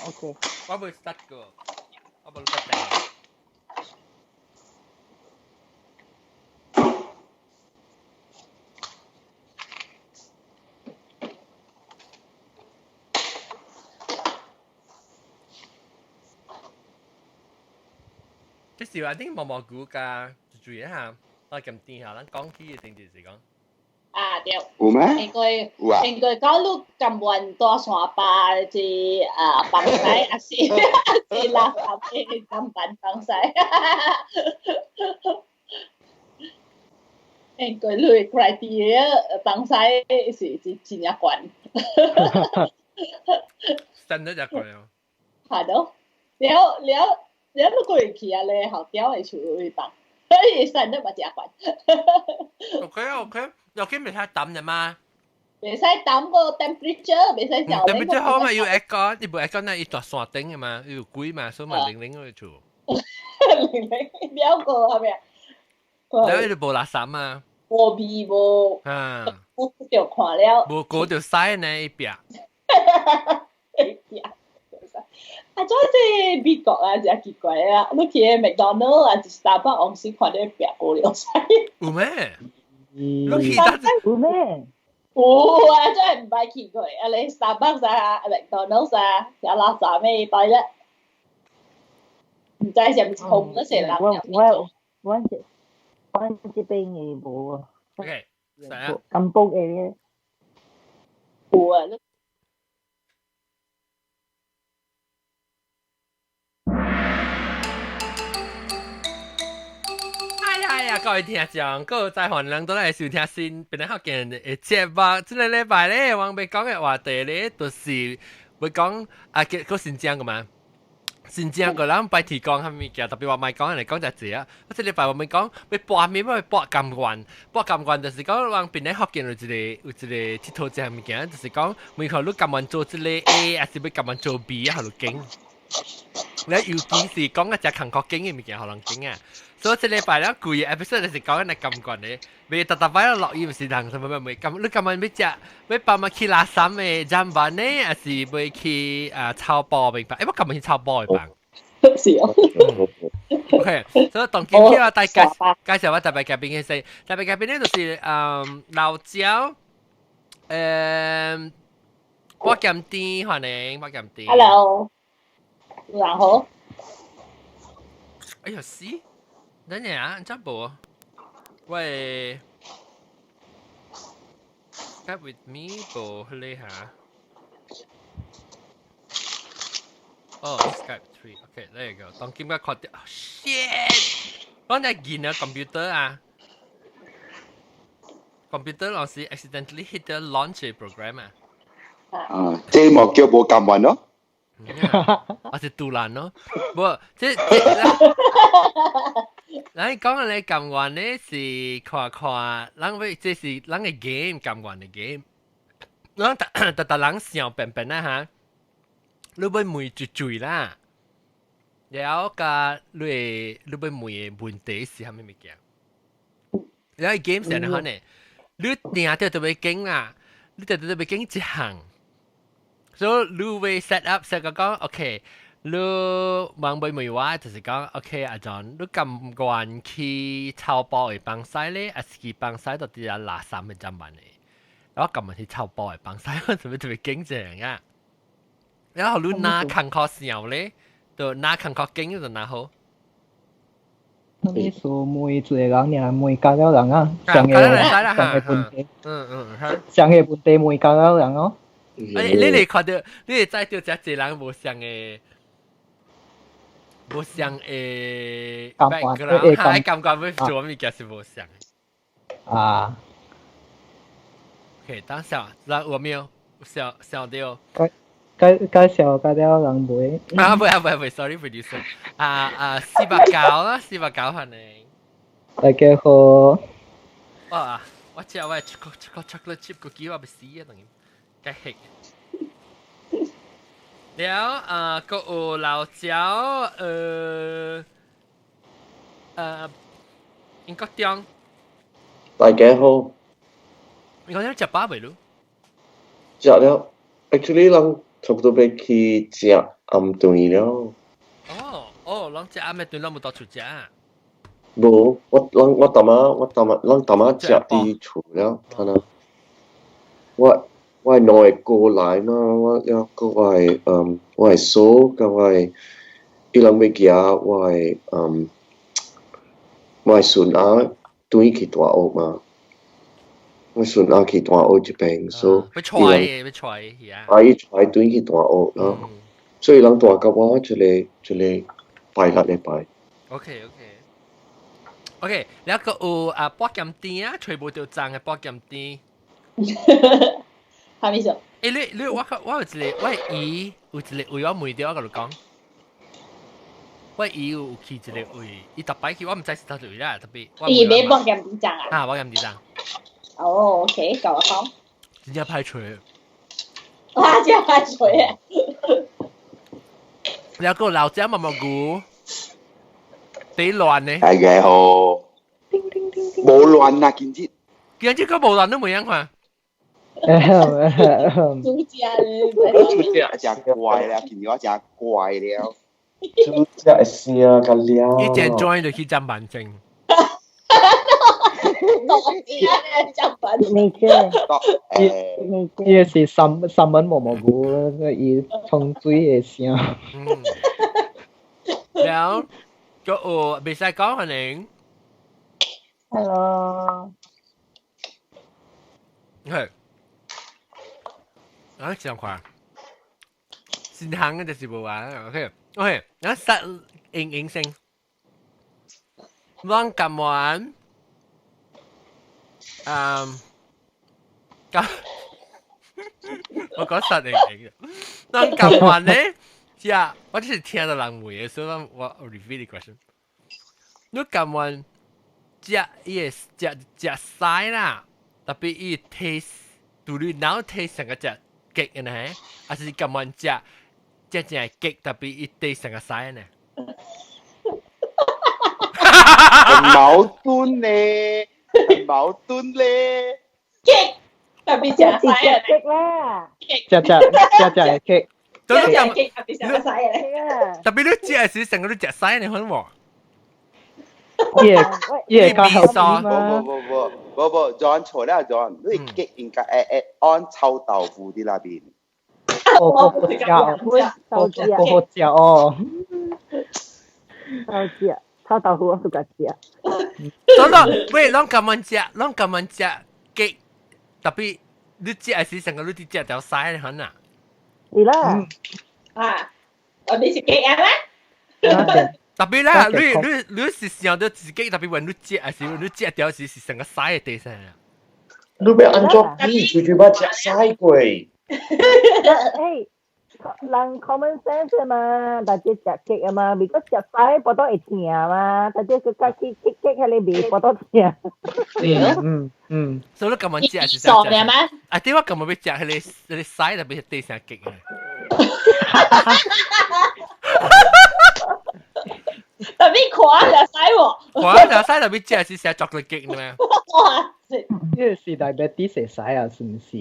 ，OK。我未 start 過，我無 start 定。這是話啲毛毛菇加注意一下，我撳電下，咱講起嘅定就是講。啊對。有咩？應該有啊。應該講你甘願大山巴是啊放屎，還是垃圾的砧板放屎？應該你的 criteria 放屎是真正懸。真的真懸哦。係咯，了了了，你過去啊咧，後屌會厝會放，伊散得嘛真懸。 OK OK，又見袂使抌啫嘛？袂使抌個 temperature，袂使嚼。 temperature 好嘛，要 aircon，你無 aircon 那伊大山頂嘅嘛，伊有鬼嘛，所以嘛冷冷去厝。冷冷了個係咪啊？了伊就無垃圾嘛。無味無。啊。我就看了。無過就屎呢一壁。一壁。啊，做這美國啊，真奇怪啊！你去麥當勞啊，是 Starbucks，往時看到壁過了屎。有咩？你去得有咩？有啊，真係毋捌去過。啊，你 Starbucks 啊，麥當勞啊，有垃圾咩對咧？毋知是毋是空嗰時人。我這邊嘅無啊。 OK，啥？金寶嘅咧。有啊。哎呀，各位聽眾，各位在歡迎都來收聽新邊個福建的節目。這個禮拜咧，我欲講的話題咧，就是欲講啊，閣新疆個嘛。新疆個人拜提供啥物件，特別我莫講來講誠濟啊。我這禮拜我們講欲搏物，欲搏甘願，搏甘願就是講往邊個福建有一個𨑨迌這項物件，就是講每個你甘願做這個 A，還是欲甘願做 B 啊，予你揀。你尤其是講一隻韓國經嘅物件，予人揀啊。所以這禮拜咧，規個 episode 就是講緊甘願的，袂逐逐擺落雨，毋是人什麼咩甘，你甘願欲食欲放馬去垃圾的砧板呢，還是欲去啊草埔明白？欸，我甘願去草埔的房。是哦。 OK，所以當今天我帶介紹我特別嘉賓嘅是，特別嘉賓咧就是老椒，我鹹甜歡迎我鹹甜。 Hello，然後。哎呀死！等陣啊，真無？喂，Skype with me 無彼个哈？哦，Skype three，OK，there you go。當今個看到，shit！我在見啊 computer 啊，computer 老師 accidentally hit the launch program 啊。啊，這無叫無甘願咯。我是杜蘭咯，無，這這，咱講的甘願呢是看看，咱欲這是咱的 game 甘願的 game，咱逐逐逐人想變變啊哈，你欲問一句啦，了佮你會你欲問的問題是啥物物件？了 game 是按呢款呢？你定著就欲揀啦，你定著就欲揀一項。所以你會 set up set 個講，OK，你問欲問我就是講，OK，阿 John，你甘願去草埔的放屎咧，還是去放屎到佇遐垃圾的砧板的？我甘願去草埔的放屎，我做咩特別揀這樣啊？然後你哪工課想咧，就哪工課揀就哪好。你說問一個人爾，問加了人啊，上個上個問題，上個問題問加了人哦。你你看到，你會知到這濟人無相的，無相的 background，哈，感覺欲做物件是無相的。啊。 OK，等下，那有沒有想想到？介介紹介了人袂。啊，袂啊袂袂，sorry producer。啊啊，489啦，四百九歡迎。大家好。哇！我食我 chocolate chip cookie 我欲死啊，當然。該食。了啊，閣有老椒，英國中。大家好。你講你食飽未咯？食了，actually 人差不多欲去食暗頓了。哦哦，攏食暗暝頓攏無到厝食。無，我咱我淡仔我淡仔咱淡仔食佇厝了，睇下。我我兩個過來嘛，我了閣我的嗯，我的嫂佮我的，伊人欲行我的嗯，我的孫仔轉去大學嘛。我孫仔去大學這邊，所以欲揣欲揣去啊。啊，伊揣轉去大學咯，所以人帶佮我一個一個拜六禮拜。 OK，了閣有啊，寶劍甜啊，揣無著髒的寶劍甜。啥物意思？欸，你你我我有一個我姨有一個位我問著我共你講，我姨有去一個位，伊逐擺去我毋知是佗位啦，特別。伊買寶劍甜髒啊？啊，寶劍甜髒。哦，OK，共我講。真正歹揣。哇，真歹揣啊！了閣老隻毛毛菇，佇亂呢。係嘅好。無亂啊，今日。今日閣無亂都袂樣看。主家主家真怪了，今日我真怪了。主家會聲甲了。伊前 join 就去佔板證。未啫，伊是三三文毛毛菇，伊沖水的聲。嗯。了，閣有袂使講可能。 Hello。係。啊，這樣看，先行嘅就是無玩，OK，OK，我實應應聲，攏甘願，嗯，甘，我講實應應，攏甘願咧，食，我就是聽到人問的，所以我 repeat the question，你甘願食伊個食食屎啦，特別伊 taste，對你腦 taste 成個食 cake 的呢，還是甘願食食正 cake，特別伊 taste 成個屎呢？很矛盾咧，很矛盾咧。 cake 特別食屎啊 cake 啦，食食食食的 cake，都食 cake 特別食屎咧。特別你食的時成個你食屎呢，好無？伊會伊會較好無無無無無無，John 錯了 John，你 cake 應該會會按臭豆腐佇那邊。哦，好好食哦，好好食哦。好食，臭豆腐我都敢食。等等，喂，攏甘願食，攏甘願食 cake，特別你食的時成個你佇食條屎呢，可啊？是啦。啊，我你是 cake 啊咩？特別啦，你你你是想到自己特別話你食，還是你食條時是成個屎的地上啊？你欲按怎比？喙喙捌食屎過。誒，人 common sense 嘛，大家食 cake 啊嘛，如果食屎腹肚會疼嘛，大家閣較去 cake cake 彼个袂腹肚疼。嗯嗯嗯。所以你甘願食是傻嘅咩？啊，對我甘願欲食彼个彼个屎特別是地上 cake 啊。特別看就屎喎，看就屎特別食是食 chocolate cake 呢？哇！呢個是 diabetes 會使啊，是毋是？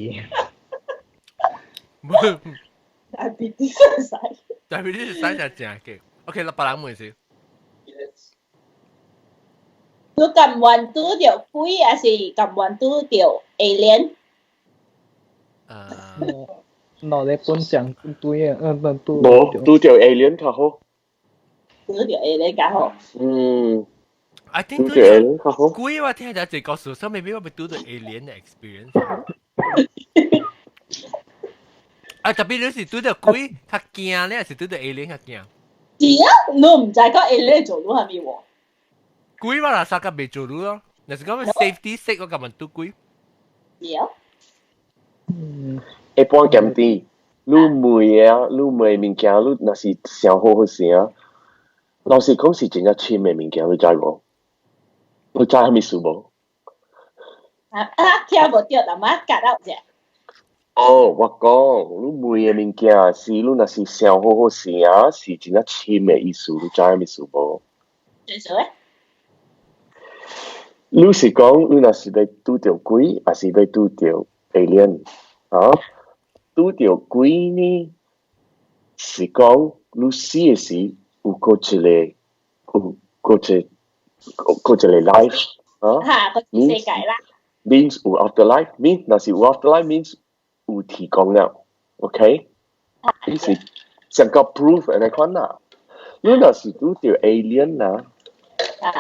diabetes 使。 diabetes 使就正嘅。OK，啦，別人問先。你甘願拄著鬼，還是甘願拄著 alien？啊，腦咧本上對啊，嗯嗯拄。無拄著 alien 較好。拄著 alien 較好。嗯。 I think 拄著 alien 較好。鬼我聽下這個故事，所以 maybe 我欲拄著 alien 的 experience。啊，特別你是拄著鬼較驚咧，還是拄著 alien 較驚？是啊，你毋知講 alien 做汝啥物喎？鬼我若啥個袂做汝咯，若是講 safety sake 我甘願拄鬼。是啊。嗯。一般鹹甜，你問啊，你問物件，你若是想好好食啊，老實講是真正深的物件，你知無？你知啥物事無？啊啊，聽無著，阿媽夾到者。哦，我講，你問的物件是你若是想好好食啊，是真正深的意思，你知啥物事無？真數咧？你是講你若是欲拄著鬼，還是欲拄著 alien 啊？拄著鬼呢？是講你死嘅時有個一個有個一個一個 life 啊，嚇個世界啦。 Means 有 afterlife，means 若是有 afterlife means 有天光了，OK？你是成個 proof 按呢款啦。你若是拄著 alien 啊，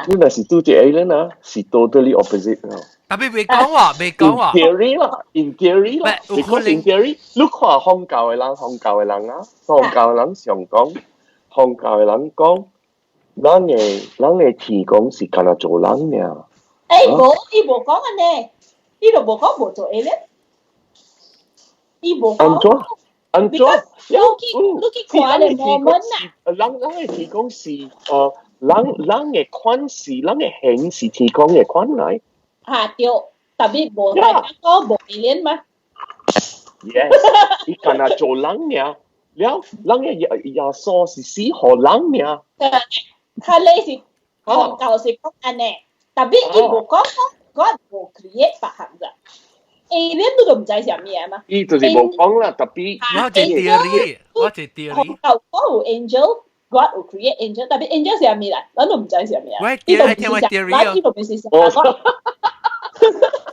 你若是拄著 alien 啊，是 totally opposite 咯。特別未講喎，未講喎。 In theory 啦，in theory 啦，because in theory，你看宗教嘅人，宗教嘅人啊，宗教嘅人常講，宗教嘅人講，咱嘅咱嘅天公是干焦做人爾。誒，無，伊無講按呢，伊就無講無做 alien，伊無講。按怎？按怎？你去看咧 moment 啊！人人嘅天公是，人人嘅款是，人嘅形是天公嘅款來。嚇對，特別無大家講無 alien 嘛。 Yes，伊干焦做人爾，了人嘅耶耶穌是死予人爾。較咧是宗教是講按呢，特別伊無講講 God 無 create 別項咋。alien 你都毋知啥物啊嘛。伊就是無講啦，特別。我一 theory，我一 theory。宗教講有 angel。God 有 create angel，特別 angel 是啥物啦，咱都毋知啥物啊。我聽我 theory 哦。伊都毋是啥 God。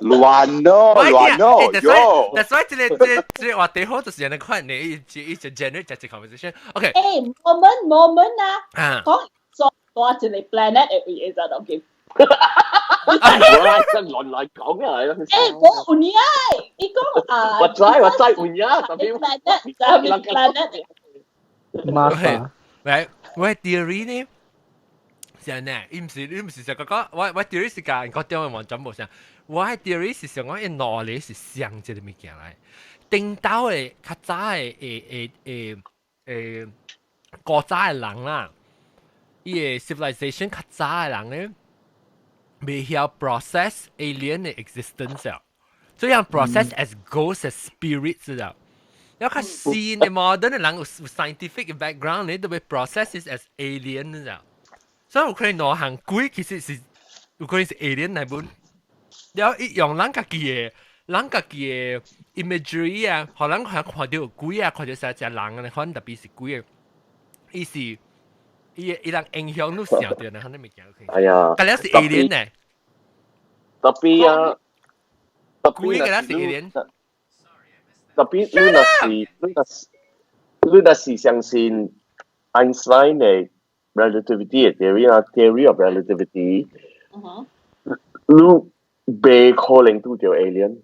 亂咯，亂咯，喲。 That's why 這個這個這個話題好，就是按呢款，你一一直 generate 這個 conversation。OK。誒，moment moment 啊，講做大一個 planet 會會就當叫。我真亂來講啊！誒，我有影，伊講啊。我知我知有影，特別 planet 就 planet。麻煩。嚟，我 theory 呢？是呢，伊毋是伊毋是想講，我我 theory 是講個點樣完全無像。我 theory 是想講伊腦裡是想這個物件來，頂到的較早的誒誒誒誒古早的人啦，伊的 civilization 較早的人咧，未曉 process alien 的 existence 啊，所以樣 process as ghosts as spirits 啊。有較新的 modern 的人有 scientific background 咧，都會 process it as alien 啊。所以有可能兩項鬼其實是有可能是 alien 來本，了伊用咱家己的咱家己的 imagery 啊，予咱看看著鬼啊，看著啥隻人啊，可能特別是鬼的，伊是伊伊人影響你想著呢，可能物件。哎呀，但了是 alien 呢？特別啊，特別鬼個是 alien。特別你若是你若是你若是相信 Einstein 的 relativity 的 theory 啊，theory of relativity，你袂可能拄著 alien，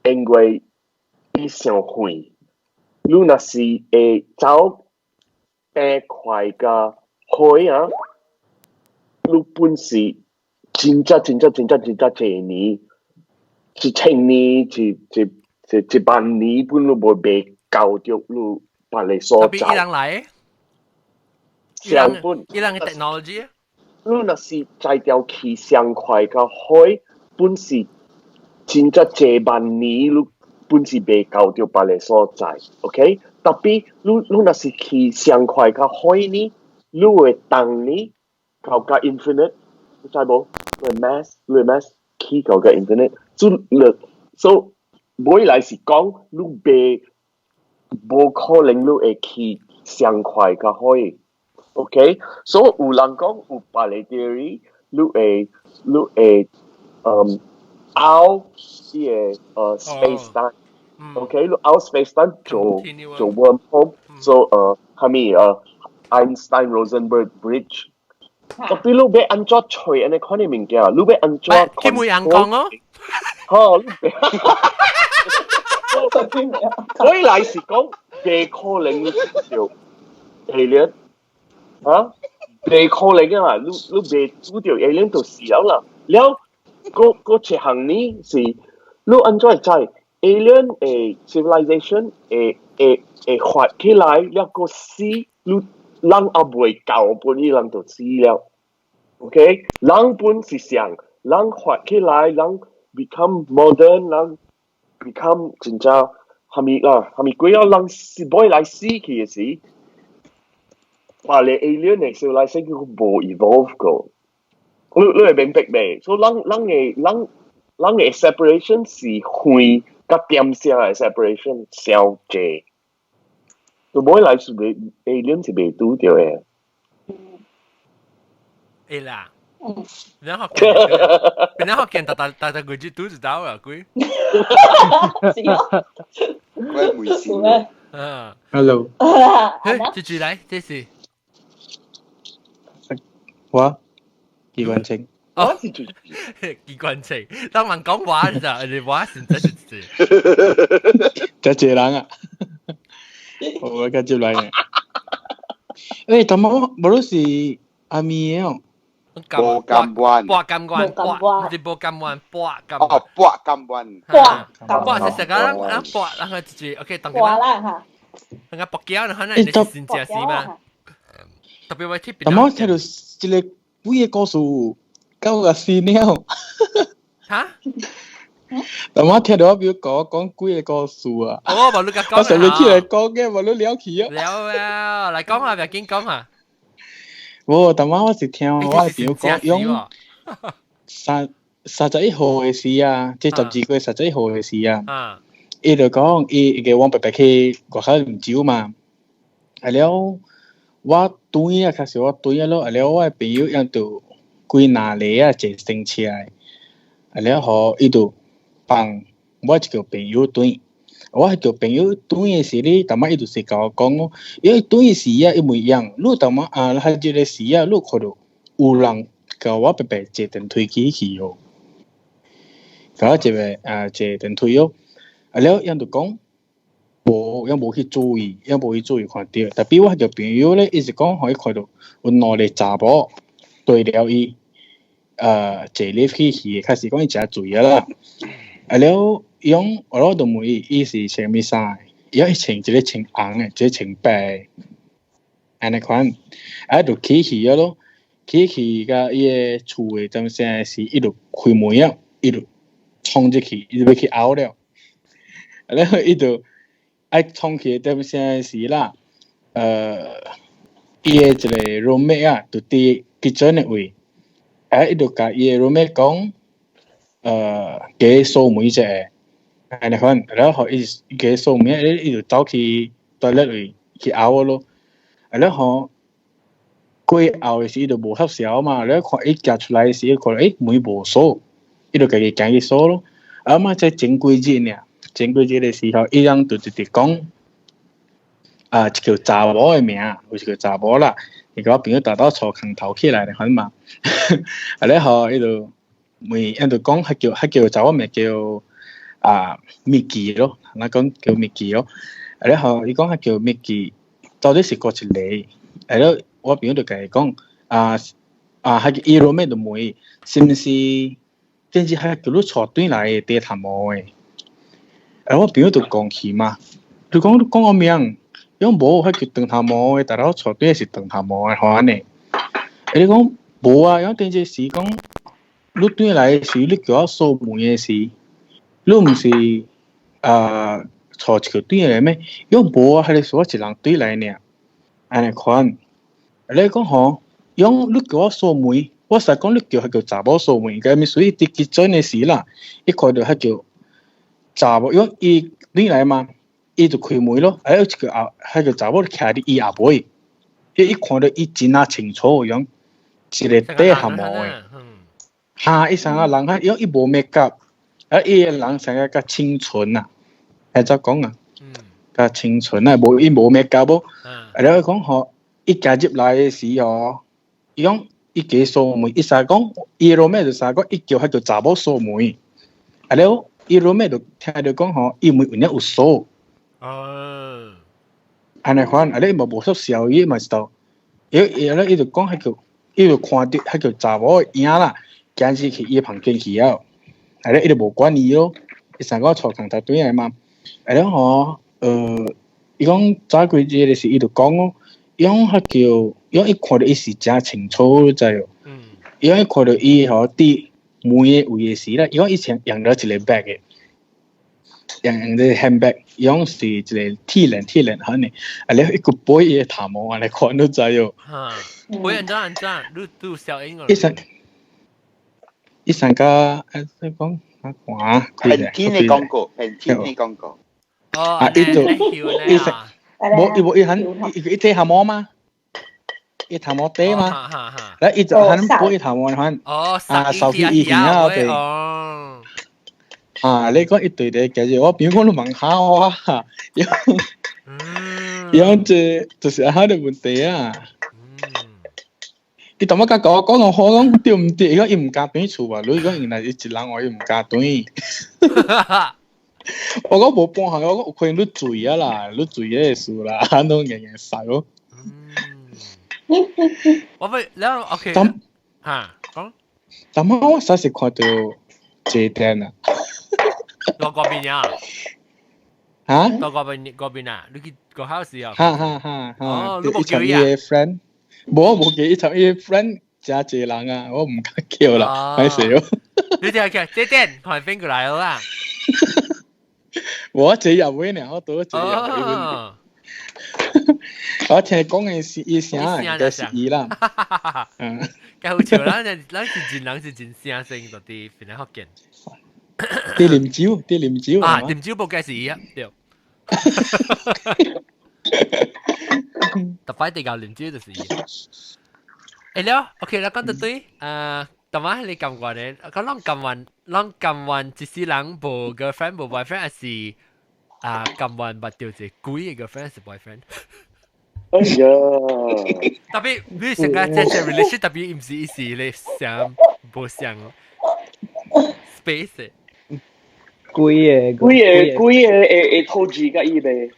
因為伊傷遠。你若是會走變快甲火啊，你本是真正真正真正真正濟年，一千年，一一一一萬年，本都無袂到著你別个所在。特別伊人來，上本伊人的 technology。你若是在條去上快甲火，本是真正濟萬年，你本是袂到著別个所在，OK？特別你你若是去上快甲火呢，你會動呢，到甲 infinite，你知無？你 mass，你 mass 去到甲 infinite，就你，所以未來是講你袂無可能你會去上快甲火，OK？所以有人講有別個 theory，你會你會嗯 out 伊個space time。OK，你 out space time 做做 wormhole，做係咪Einstein Rosenberg bridge？特別你欲按怎揣按呢款的物件，你欲按怎？佢冇人講哦。好，你欲。所以來是講，袂可能你著 alien 啊，袂可能啊嘛，你你袂拄著 alien 就死了啦。了，嗰嗰一項呢是，你按怎會知 alien 的 civilization 會會會發起來，了閣死，你人猶未到本，伊人就死了。OK，人本是想，人發起來，人 become modern，人 become 真正蝦米啦，蝦米鬼啊，人是尾來死去的時，別個 alien 的 civilization 佢無 evolve 過。你你會明白未？所以人人的人人的 separation 是遠佮點聲的 separation 傷濟。就冇來是未 alien 是未拄著的。會啦。然後然後見逐逐逐逐個月拄一道啊，鬼。是咯。我梅線。嗯。 Hello。嘿，接住來，這是。我機關槍。哦，機關槍，當人講話咋，你話是真是。這一個人啊，我甲接來呢。欸，但我無論是阿咪哦。無甘願，博甘願，博，是無甘願，博甘。哦，博甘願，博博是成個人人博，然後就是 OK，當博啦嚇。人家博繳，然後那你是真正是嘛？特別我貼。但我聽到一個幾個故事，夠個死了。嚇？但我聽到我表哥講幾個故事啊。哦，無你甲講。我上面起來講嘅，無你了去啊。了啊，來講啊，不要緊講啊。無，但我是聽我朋友講，用31號的時啊，即12月31號的時啊，伊就講伊個阮伯伯去外口啉酒嘛，啊了我轉啊，較是我轉啊咯，啊了我的朋友用著幾若個啊坐先車的，啊了予伊就放我一個朋友轉。我彼個朋友轉的時咧，淡仔伊就是共我講哦，因為轉的時啊，因為樣，你淡仔啊，彼這個時啊，你看著有人共我伯伯坐電梯起去哦，共我一個啊坐電梯哦，啊了，𪜶就講無，𪜶無去注意，𪜶無去注意看著，但比我彼個朋友咧，伊是講予伊看著有兩個查某對了伊，坐 lift 起去，較是講伊誠醉啊啦，啊了。伊講我就問伊，伊是穿啥物衫？伊講伊穿一个穿紅的，一个穿白的，按呢款，啊就起去啊咯，起去共伊的厝的點聲時，伊就開門啊，伊就衝入去，伊就欲去漚了，啊了伊就愛衝去點聲時啦，伊的一個 roommate 啊，就佇 kitchen 的位，啊伊就共伊的 roommate 講，加鎖門一下。按呢款，然後伊加鎖門，伊就走去 toilet 位去漚咯。啊，了予過後的時，伊就無翕相嘛。了看伊行出來時，伊看欸門無鎖，伊就家己行去鎖咯。啊嘛，才前幾日爾，前幾日的時候，伊人就直直講，啊，一個查某的名，有一個查某啦，伊共我朋友達到坐空頭起來的款嘛。啊，了予伊就問，伊就講，彼叫查某名叫。啊，米奇咯，若講叫米奇咯，啊了予伊講彼叫米奇，到底是佗一个？啊了，我朋友就共伊講，啊啊，彼個伊 roommate 就問伊，是毋是頂次彼叫你帶轉來的短頭毛的？啊，我朋友就講去嘛，就講你講我名，伊講無，彼叫長頭毛的，逐日帶轉來是長頭毛的，予按呢？啊，你講無啊，伊講頂次是講你轉來的時，你叫我鎖門的時。你毋是啊，帶一個轉來咩？伊講無啊，彼個是我一人轉來爾，按呢款。你講吼，伊講你叫我鎖門，我實講你叫彼叫查某鎖門，佮物所以佇 kitchen 的時啦，伊看著彼叫查某，伊講伊轉來嘛，伊就開門咯，啊有一個後，彼個查某徛佇伊後尾，伊伊看著伊真啊清楚，伊講一個短頭毛的，哈，伊三個人哈，伊講伊無 make up。啊！伊个人生個較清純啊，會怎講啊？較清純啊，無伊無 make up 無。啊，了伊講吼，伊行入來的時候，伊講伊加鎖門，伊啥講，伊 roommate 就啥講，伊叫彼個查某鎖門。啊了，伊 roommate 就聽著講吼，伊門有影有鎖。哦。按呢款，啊了伊嘛無翕相，伊嘛是都，伊伊了伊就講彼個，伊就看著彼個查某的影啦，行入去伊房間去了。啊了，伊就無管伊咯，伊三個坐炕頭轉來嘛。啊了吼，伊講早幾日的時，伊就講哦，伊講彼叫，伊講伊看著伊是誠清楚，你知無？伊講伊看著伊吼佇門的位的時咧，伊講以前用著一個 bag 的，用個 handbag，伊講是一個鐵鏈鐵鏈款的，啊了伊閣背伊的頭毛按呢款，你知無？哈，背按怎按怎，你你有效應伊上伊上個，欸，講啊看，很天的廣告，很天的廣告。哦，啊，伊就伊上，無伊無伊肯伊伊睇下毛嘛，伊頭毛底嘛，咧伊就肯撥伊頭毛肯，啊，手機伊耳啊對，啊，你講一對對，其實我朋友講你問下我，樣這就是啊的問題啊。伊淡仔甲我講我好講對毋對？伊講伊毋敢轉厝啊，你講原來伊一人話伊毋敢轉。我講無半項，我講有可能你醉啊啦，你醉的事啦，攏硬硬塞咯。我咪了 OK。嚇講。但係我實是看到這點啊。到嗰邊呀？嚇？到嗰邊嗰邊啊？你去個 house 啊？哈哈哈！哦，你無叫伊啊？friend，無無記伊同伊 friend 真濟人啊，我唔敢叫啦，歹勢哦。你聽下，這點看邊個來啦？我這入位呢，我倒這入位。我聽講的是伊聲，應該是伊啦。嗯，較好笑啦！咱是真人是真聲聲，就佇檳榔福建。佇啉酒，佇啉酒啊！啉酒無該是伊啊，對。特擺地教啉酒就是伊。欸了，OK 啦，講到對，啊，但係你感覺咧，講攏甘願，攏甘願一世人無 girlfriend 無 boyfriend，還是啊甘願捌著一個鬼的 girlfriend 還是 boyfriend？哎呀！特別你成個這這 relationship 特別毋是伊是咧想無想 space。鬼個鬼個鬼個會會討字甲伊袂？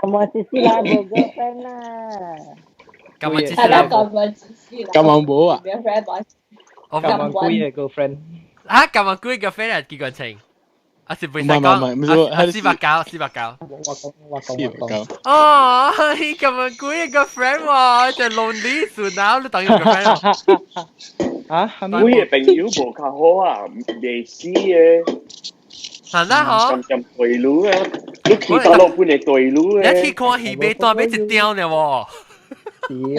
咁我一世人無 girlfriend 啦。咁我一世人，咁我無啊。咁我鬼個 girlfriend。啊，咁我鬼 girlfriend 啊，幾個情？啊是袂使講，啊490490。我講我講我講。哦，咁我鬼個 friend 喎，就 lonely 算啦，你當伊 girlfriend。啊，鬼個朋友無較好啊，袂死的。係啦，嗬。咁對路啊，你去大陸本嚟對路啊。你去看戲尾段尾一張了喎。你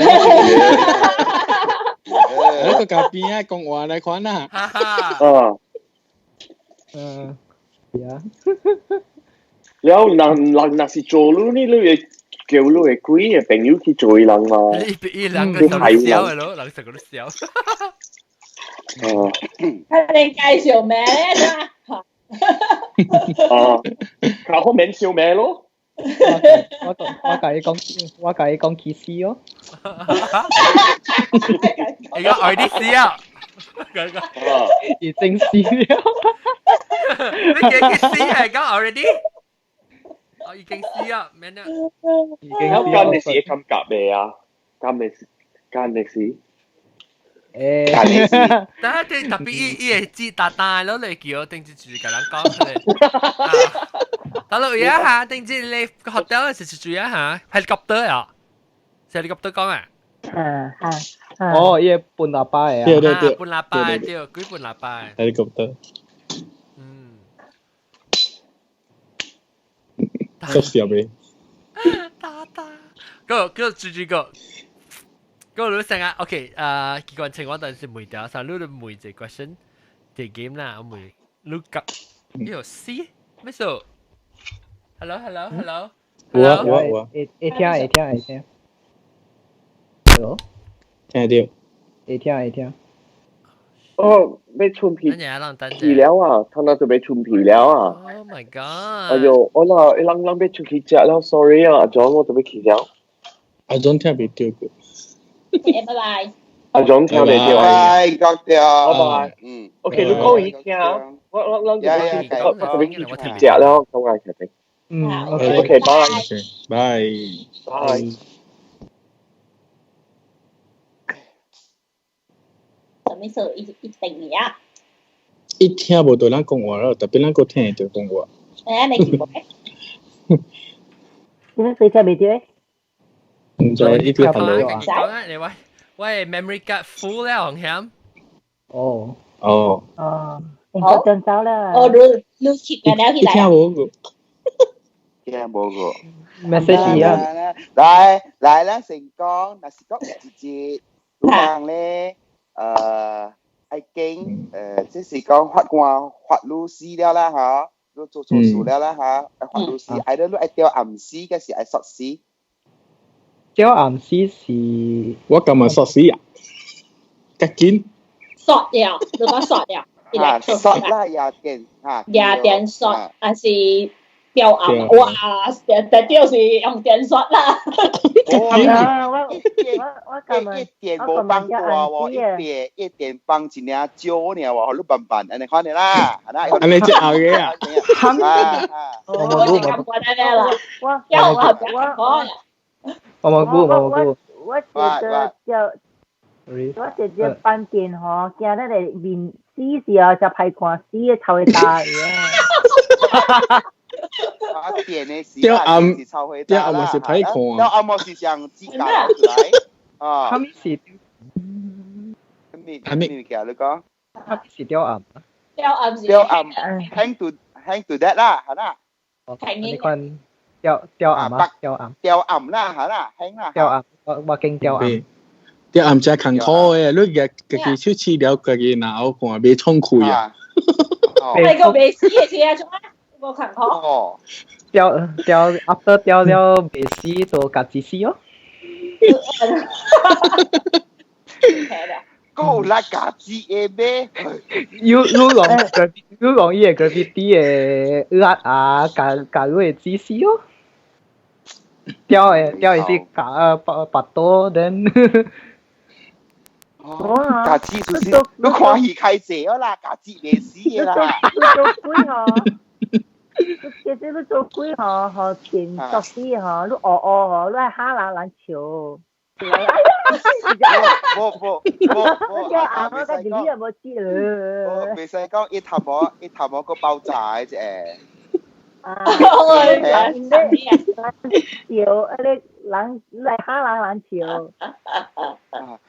個咖邊啊，講話來看啊。啊。嗯。是啊。了人人若是做路呢，你會叫你的鬼的朋友去做伊人嘛？伊兩個都笑的咯，兩個都笑。哦。佢哋介紹名啦。哦，較好免笑名咯。我我共伊講，我共伊講起死哦。伊講愛你死啊！已經死了。你幾幾死係講 already？哦，已經死啊，免啦。已經死。咁你是會感覺未啊？咁你是，咁你是？誒，但係特別伊伊會知大大咯，你叫定住住共人講咧。大佬一下，定住你學到時住一下，helicopter 啊，helicopter 講啊。啊啊！哦，伊個半喇叭的啊。對對對，半喇叭對，幾半喇叭。 helicopter。嗯。足笑未？打打，個個住住個。嗰你成日 OK，啊，機關情我等時問條，啥你你問一個 question，這 game 啦，我問你講，有 C 咩數？Hello hello hello，有啊有啊有啊，會會聽會聽會聽。Hello，聽得到。會聽會聽。哦，欲出皮去了啊，他那就欲出皮了啊。 Oh my god！哎喲，我啦，人人欲出去食了，sorry 啊，阿 John 我就欲去了。阿 John 聽袂著過。拜拜。阿 John 聽袂著。拜，講掉。拜拜。嗯。 OK，你講伊聽，我我我我我就欲去出去食了，咁我決定。嗯。 OK，拜。拜。拜。什麼事？一一定呀。一聽無到咱講話了，特別咱閣聽會著講話。誒，你聽無？點解水聽袂著？唔知一啲朋友啊。講啊，你喂喂，memory card full 了，紅險。哦。哦。哦，應該真走啦。哦，你你切嘅了起來。聽無個。聽無個。 message 啊。來來，咱成功，若是講一節，有人咧，愛經，這是講法官法律死了啦，吼，你做做數了啦嚇，法律師，愛你愛釣暗死，還是愛摔死？釣暗死是，我今日摔死啊！較緊。摔了，你講摔了。啊，摔啦，也電嚇。也電摔，還是吊暗？哇！電電吊是用電摔啦。我我一電無放大喎，一電一電放一領少爾喎，予你慢慢按呢款的啦，按呢只後嘅啊。我我是感覺安尼啦。我我我冇估，我冇估。我覺得就我直接放電吼，驚咱個面死時候就歹看，死的頭會大嘅。啊，電的時吊暗是臭火吊暗嘛是歹看，吊暗嘛是像指甲出來啊。啥物是？啥物物件你講？啥物是吊暗？吊暗是吊暗，hang to hang to that 啦，係啦。你看吊吊暗啊，吊暗。吊暗啦，係啦，hang 啦。吊暗，我我經吊暗。吊暗真艱苦的，你家家己手試了，家己若好看，袂衝開啊。係個袂死的時啊，做咩？無艱苦。哦。吊吊 after 吊了袂死，就家己死哦。夠啦，家己的咩？有有用有用伊個 gravity 的壓啊，加加你會自死哦。吊的吊的是加白白刀，then。家己就是你看戲開濟了啦，家己袂死的啦。你做鬼吼？其實你做鬼吼，吼電作死吼，你學學吼，你愛嚇人人笑。無無無無，阿媽個你也無知了。袂使講一頭毛一頭毛個爆炸的啫。啊！人笑，啊你人來嚇人人笑。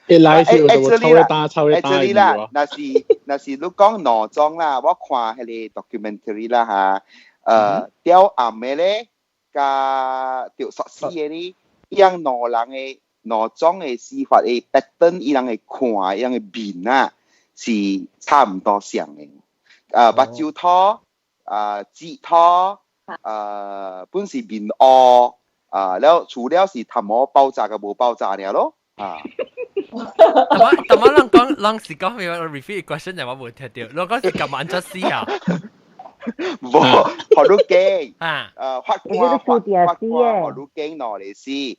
一來是就抽一打抽一打這裡啦，若是若是你講兩種啦，我看彼個 documentary 啦嚇，吊暗的咧，佮吊摔死的咧，伊樣兩人的兩種的死法的 pattern，伊人的看，伊人的面啊，是差毋多像的。目睭凸，舌凸，本是面烏，啊，了除了是頭毛爆炸佮無爆炸爾咯，啊。但我人講，人是講咩？我 repeat question 就我無聽到。我講是咁晚出死啊？無，予你驚啊！法官法法官予你驚兩個死，你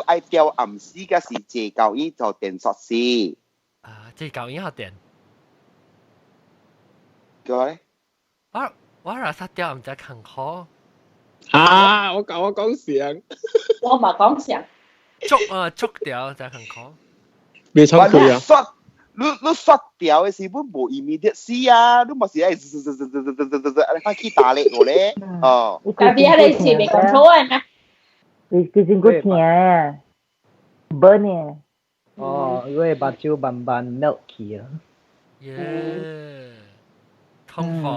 愛吊暗死，抑是坐交椅就電摔死。啊，坐交椅學電。對。我我若殺吊毋知艱苦。啊！我講我講上。我嘛講上。捉啊捉掉就艱苦。袂衝開啊！摔，你你摔掉的時本無 immediate 死啊！你嘛是愛滋滋滋滋滋滋滋滋，按呢款去大力個咧，哦。但係你是袂 control 的咩？其其實夠疼，burn 呢。哦，你的目睭慢慢 melt 去啊。耶，痛苦。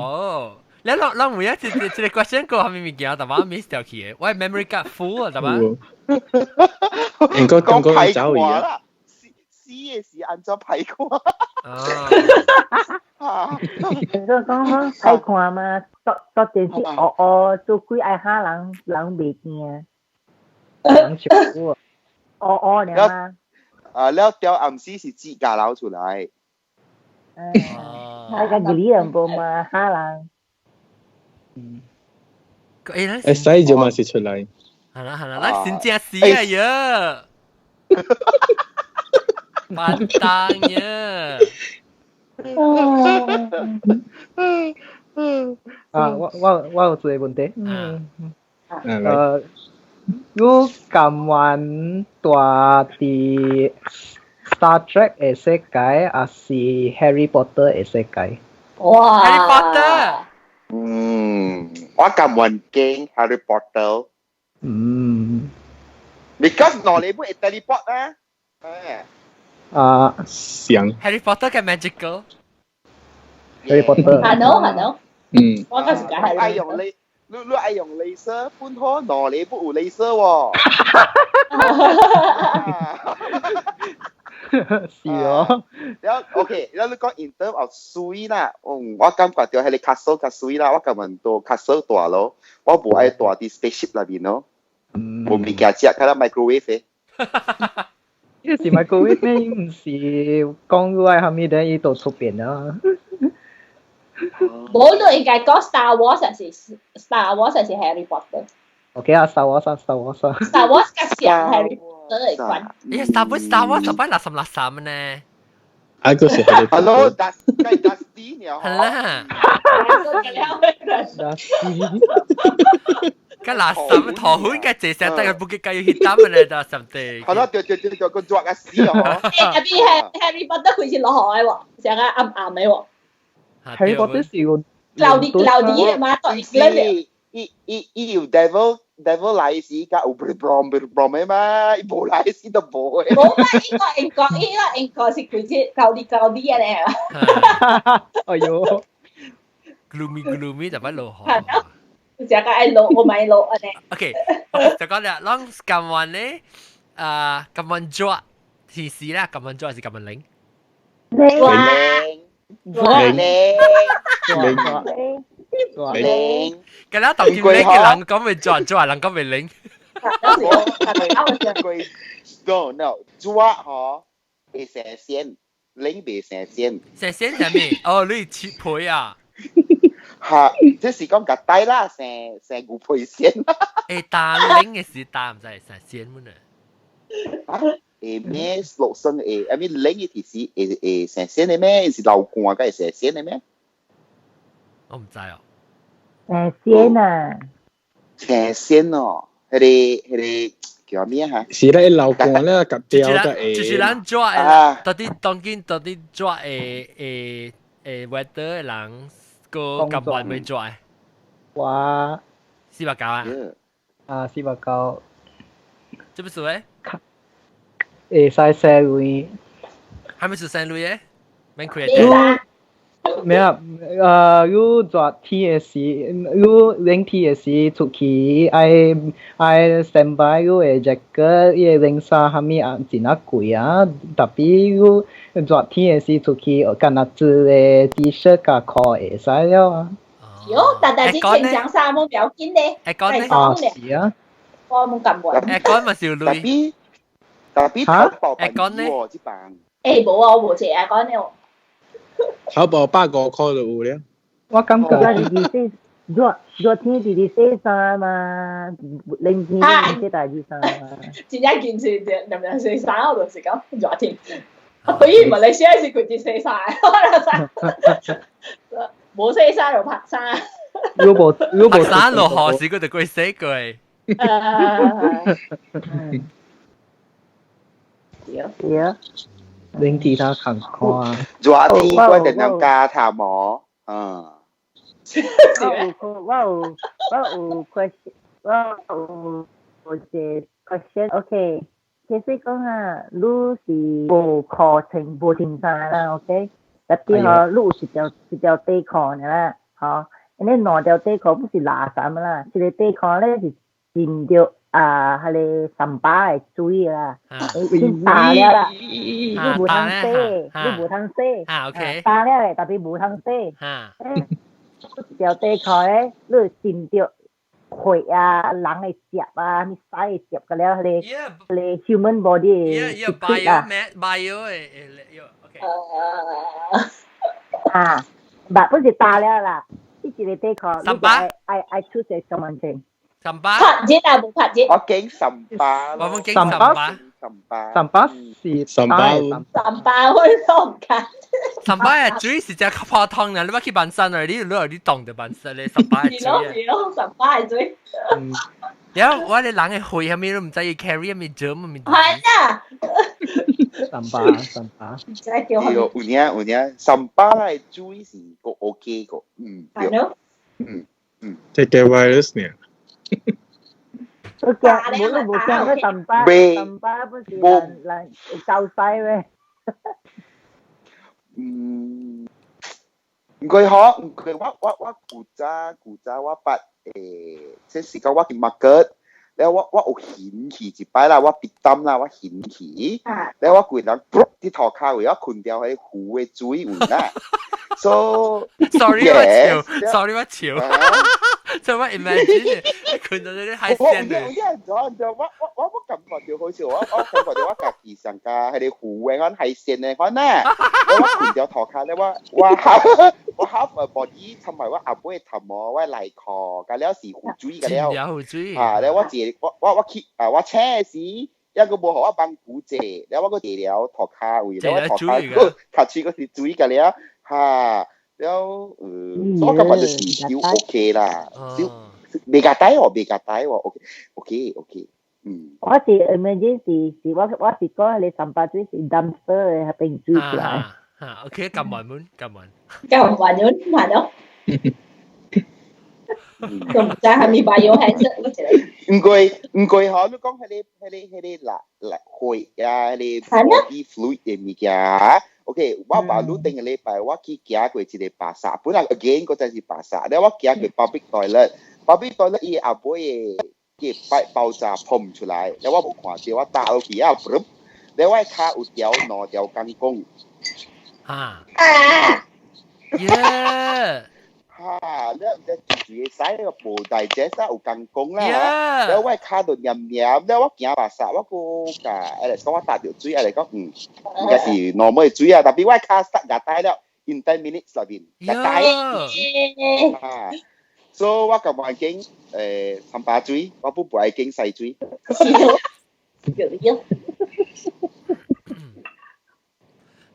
你攏攏每一次一個 question 過啥物物件，但我 miss 掉去的，我 memory card full 啊，但我。應該講講走去啊。死的是按怎歹看？啊！你講講歹看嘛？做做電視哦哦，做鬼愛嚇人，人袂驚。人笑哦哦爾嘛。啊，了吊暗死是指甲流出來。嗯，啊個義理人無嘛嚇人。嗯。會使就嘛是出來。係啦係啦，咱真正死啊呀！完蛋呀！啊，我我我有一個問題。嗯。你甘願住佇 Star Trek 的世界，抑是 Harry Potter 的世界？哇！Harry Potter。嗯，我甘願揀 Harry Potter。嗯。 Because 兩個會 teleport 啊。啊，像 Harry Potter 嘅 magical。 Harry Potter。係喏係喏。嗯。我嗰時梗係愛用你，你你愛用 laser，本可兩個不有 laser 喎。是哦。了 OK，了你講 in term of 水啦，我感覺到係你 castle 較水啦，我感覺到 castle 大咯，我無愛蹛佇 spaceship 內面咯，無物件食，較啦 microwave 的。呢是 microwave 咩？唔是講我係咪等伊都出邊啊？無你應該講 Star Wars 還是 Star Wars 還是 Harry Potter？ OK 啊，Star Wars 啊，Star Wars 啊。 Star Wars 較像 Harry Potter 的款。咦，Star Wars Star Wars 就擺垃圾垃圾呢？啊個是 Harry Hello，Dusty Dusty 了。係啦。個垃圾頭款嘅這些，但係不記計要去擔嘅咧，就什地。係咯，對對對對，個抓個死哦。誒，特別 Harry Potter 佢是落雨嘅喎，成個暗暗嘅喎。 Harry Potter 是個 cloudy cloudy 嘅嘛，對是伊伊伊有 devil devil 來時，甲有 brom brom 嘅嘛，伊無來時就無嘅。無嘛，伊個英國，伊個英國是佢隻 cloudy cloudy 嘅咧。哎呦，gloomy gloomy 就擺落雨。係咯，成個愛落，我咪落啊咧。 OK，就講啦，攏甘願咧，啊，甘願做是是啦，甘願做還是甘願零？零零零零零。咁啦，當今零嘅人講未做，做人講未零。佢 no no 做嗬，會成線，零未成線。成線係咩？哦，你切皮啊？嚇，這是講夾低啦，成成牛皮線。誒，打零嘅是打唔使成線乜呢？啊？會咩落生會，I mean 零嘅提示會會成線的咩？是流汗該會成線的咩？我唔知哦。成線啊！成線哦，彼個彼個叫咩嚇？是咧，流汗咧，夾掉個會。就是咱抓的，到底當今到底抓的會會 weather 的人個甘願未抓的？哇！ 490啊？啊，490。這不是咧？會使洗鐳。還沒是洗鐳的？免開的。咩啊？你熱天的時，你冷天的時出去愛愛 stand by 你的 jacket，伊的冷衫啥物啊，真啊貴啊！特別你熱天的時出去，干焦一个 T-shirt 佮褲會使了啊。喲，但但是穿長衫冇要緊咧，會講咧，啊是啊，我冇咁話。會講嘛是有鐳。特別淘寶辦喎，這版。誒，無啊，我無這講咧。淘寶150塊就有了。我感覺 24熱熱天24衫嘛，冷天24大二衫嘛。真正堅持兩兩四衫，我就是講熱天。對於馬來西亞是佢哋洗衫，無洗衫就拍衫。如果如果拍衫落雨時，佢就過洗過。對。對。冷天較艱苦啊。熱天我定定加頭毛，嗯。我有我有 question，我有有一個 question，OK。其實講啊，你是無課程無穿衫啦，OK？特別吼，你有一條底褲啦，吼，因為兩條底褲不是垃圾啦，一個底褲咧是浸著啊，彼個三巴的水啦，已經焦了啦，你無通洗，你無通洗，啊 OK，焦了的，特別無通洗。一條底褲咧，你浸著血啊，人的汁啊，物屎的汁個了，彼個彼個 human body 的 secret 啊。bio 的，OK。啊，不不是焦了啦，這一個底褲，三巴，愛愛出這什麼錢？三巴，拍熱啊，無拍熱。我驚三巴，我們驚三巴，三巴，三巴是三巴，三巴會弄緊。三巴嘅水是只較普通啦，你捌去板山啊？你你你凍就板山咧，三巴嘅水。是咯是咯，三巴嘅水。然後我哋人嘅血係咪都唔知要 carry 係咪germ 咪？係啊。三巴三巴。唔知叫。對，有影有影，三巴嘅水是個 OK 個，嗯，對，嗯嗯。這個 virus 呢？我驚，我都無驚過三巴，三巴不是人人夠使咩？嗯，毋過嗬，毋過我我我古早古早我捌誒，這是講我去 market，了了我有掀去一擺啦，我別擔啦，我掀去，了我規人佇塗跤位，我睏掉彼湖的水位啦。So sorry 我笑，sorry 我笑，就我 imagine 睏到啲海鮮嘅。我我感覺到好似我感覺到我家己上加彼個湖的款海鮮的款啦，我睏掉塗跤咧，我我 half a body 同埋我後尾頭毛，我內褲，甲了是湖水甲了，啊，了我坐我去啊，我請的時，抑閣無予我幫古坐，了我閣坐了塗跤位，了我塗跤閣較喙閣是水甲了，哈，了所以我感覺就是少 OK 啦，少袂夾帶哦，袂夾帶哦，OK OK OK，嗯。我是 emergency 是我是講你三百水是 dumpster 的彼邊水出來。嚇，OK，撳埋門，撳埋。撳埋門，係咯。都唔知係咪 biohazard 嗰隻。唔過唔過嗬，你講彼個辣辣血啊，彼個 body fluid 的物件。OK，我話你頂個禮拜我去行過一個巴剎，本來 again 嗰陣是巴剎，了我行過 public toilet，public toilet 伊後尾的個爆爆炸噴出來，了我無看到，我打落去啊，了我跤有條兩條鋼管。啊！耶！哈！你你自己使個無 digest 啊，有鋼管啦。了我跤就黏黏，了我行巴剎，我閣共 Alex 講我搭著水，Alex 講嗯，應該是 normal 的水啊，但係我跤塞牙帶了，in 10 minutes 內面牙帶。啊！所以我甘願揀三巴水，我不愛揀西水。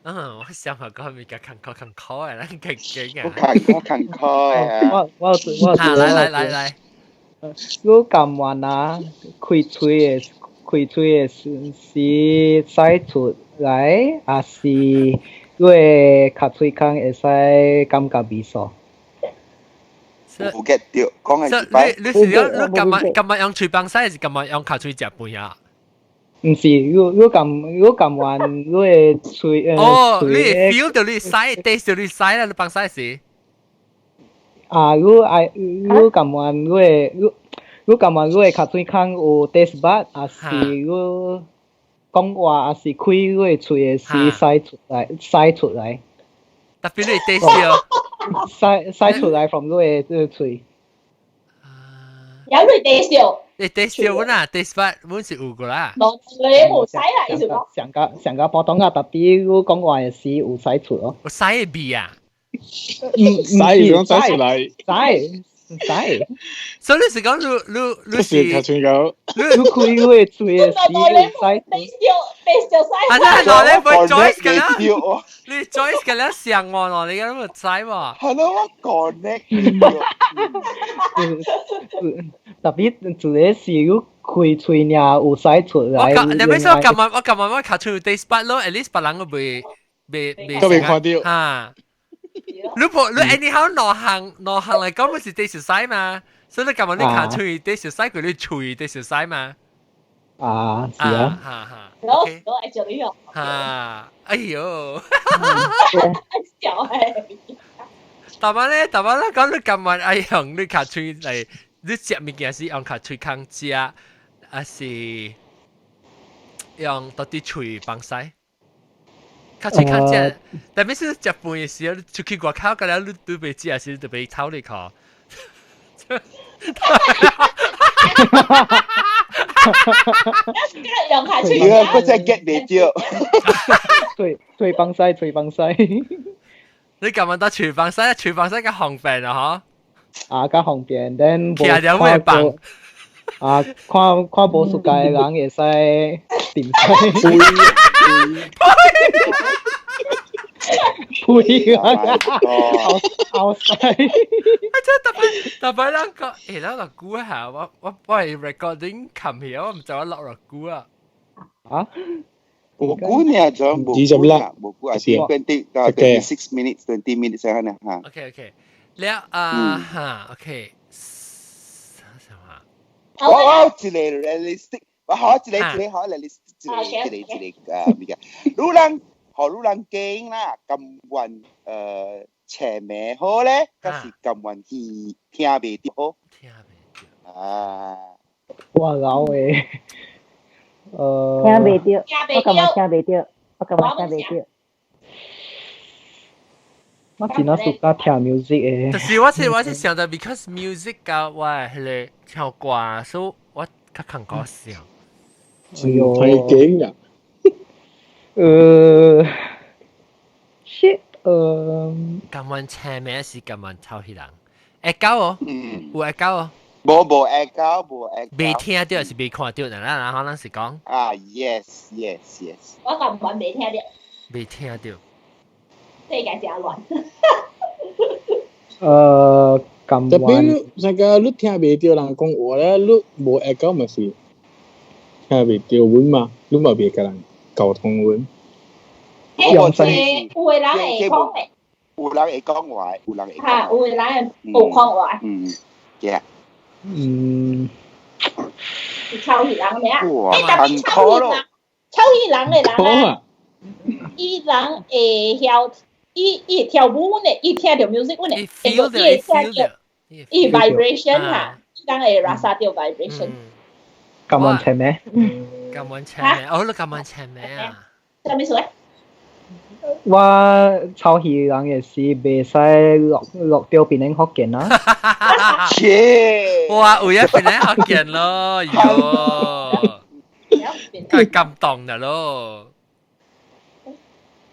嗯，我想下講物件艱苦艱苦的，咱勁勁啊！艱苦艱苦啊！我我來來來來，我甘願啊，開喙的是使出來，抑是你的尻喙空會使感覺味素？無 get 著，講的一擺。你是講你甘願用喙放屎，抑是甘願用尻喙食飯啊？毋是，你甘願你的喙哦，你 feel 到你屎，taste 到你屎啦，你放屎時。啊，你甘願你的尻喙空有 taste bud，抑是你講話，抑是開你的喙的時屎出來，屎出來。特別你 taste 到。屎出來 from 你的喙。有你 taste 到。你 taste 到阮啊，taste bud 阮是有過啦。無，你無屎啦，意思講。上個普通話，特別你講話的時有屎出哦。有屎的味啊！唔屎講屎出來。屎屎。所以你是講你是？較像講。你開你的喙的時有屎。 taste 到屎。啊！那你唔會 Joyce 㗎啦？你 Joyce 㗎啦，上我咯，你咁樣知喎。係咯，我 connect。特別一個是你開喙爾有屎出來。我你咪說今日我今日我尻喙 taste bud 咯，at least 別人都未都未看到。嚇！你無你 anyhow 兩項兩項來講，不是 taste 屎嘛？所以你今日你尻喙 taste 屎，佢你喙 taste 屎嘛？啊，是啊。哈哈。我我愛做呢個。哈！哎呦！笑係。但係咧，但係咧，講你今日愛用你尻喙來，你食物件是用尻喙空食，抑是用到底喙放屎？尻喙空食，特別是食飯的時候，你出去外口，個了你都袂食，時就袂臭你口。用尻喙。我真 get 袂著。喙放屎，喙放屎。你甘願到廚房洗，廚房洗較方便啊，嗬？啊，較方便，then 徛著會放。啊，看看無世界的人會使點使。呸啊！後後使。啊！真特別特別，咱講，欸，咱落久下，我係 recording 冚起，我毋知我落偌久啊。啊？無久呢，就無久啦，無久啊，26 minutes, 20 minutes 這樣呢，嚇。 OK OK，了啊哈，OK，什麼？我有一個 realistic，我好一個一個好 realistic，一個一個一個啊物件。女人，予女人揀啦，甘願斜眉好咧，抑是甘願去聽袂著好？聽袂著。啊。哇老誒，聽袂著，我感覺聽袂著，我感覺聽袂著。我真係喜歡聽 music 誒。就是我是想到，because music 佮我彼个唱歌，所以我較艱苦想。哎喲，太勁啦！Shit，甘願請名是甘願臭彼人，會交哦，有會交哦。無無會交，無會。未聽著是未看著，然後咱是講。啊，yes。我甘願未聽著。未聽著。這個真亂。甘特別你那個你聽袂著人講話咧，你無會交嘛是聽袂著阮嘛，你嘛袂共人溝通阮。有的有的人會講的，有人會講話，有人會講。嚇，有的人會講話。嗯，yeah。是臭彼人咩啊？哇，欸，特別臭彼人，臭彼人的人啊，伊人會曉，伊會跳舞呢，伊聽著 music 呢，伊會聽著，伊 vibration 哈，伊人會 rasa 著 vibration。甘願請咩？甘願請咩？哦，你甘願請咩啊？啥物事？我臭彼人嘅時袂使落落著檳城福建啊！切！哇，有影檳城福建咯，喲，太感動啦咯！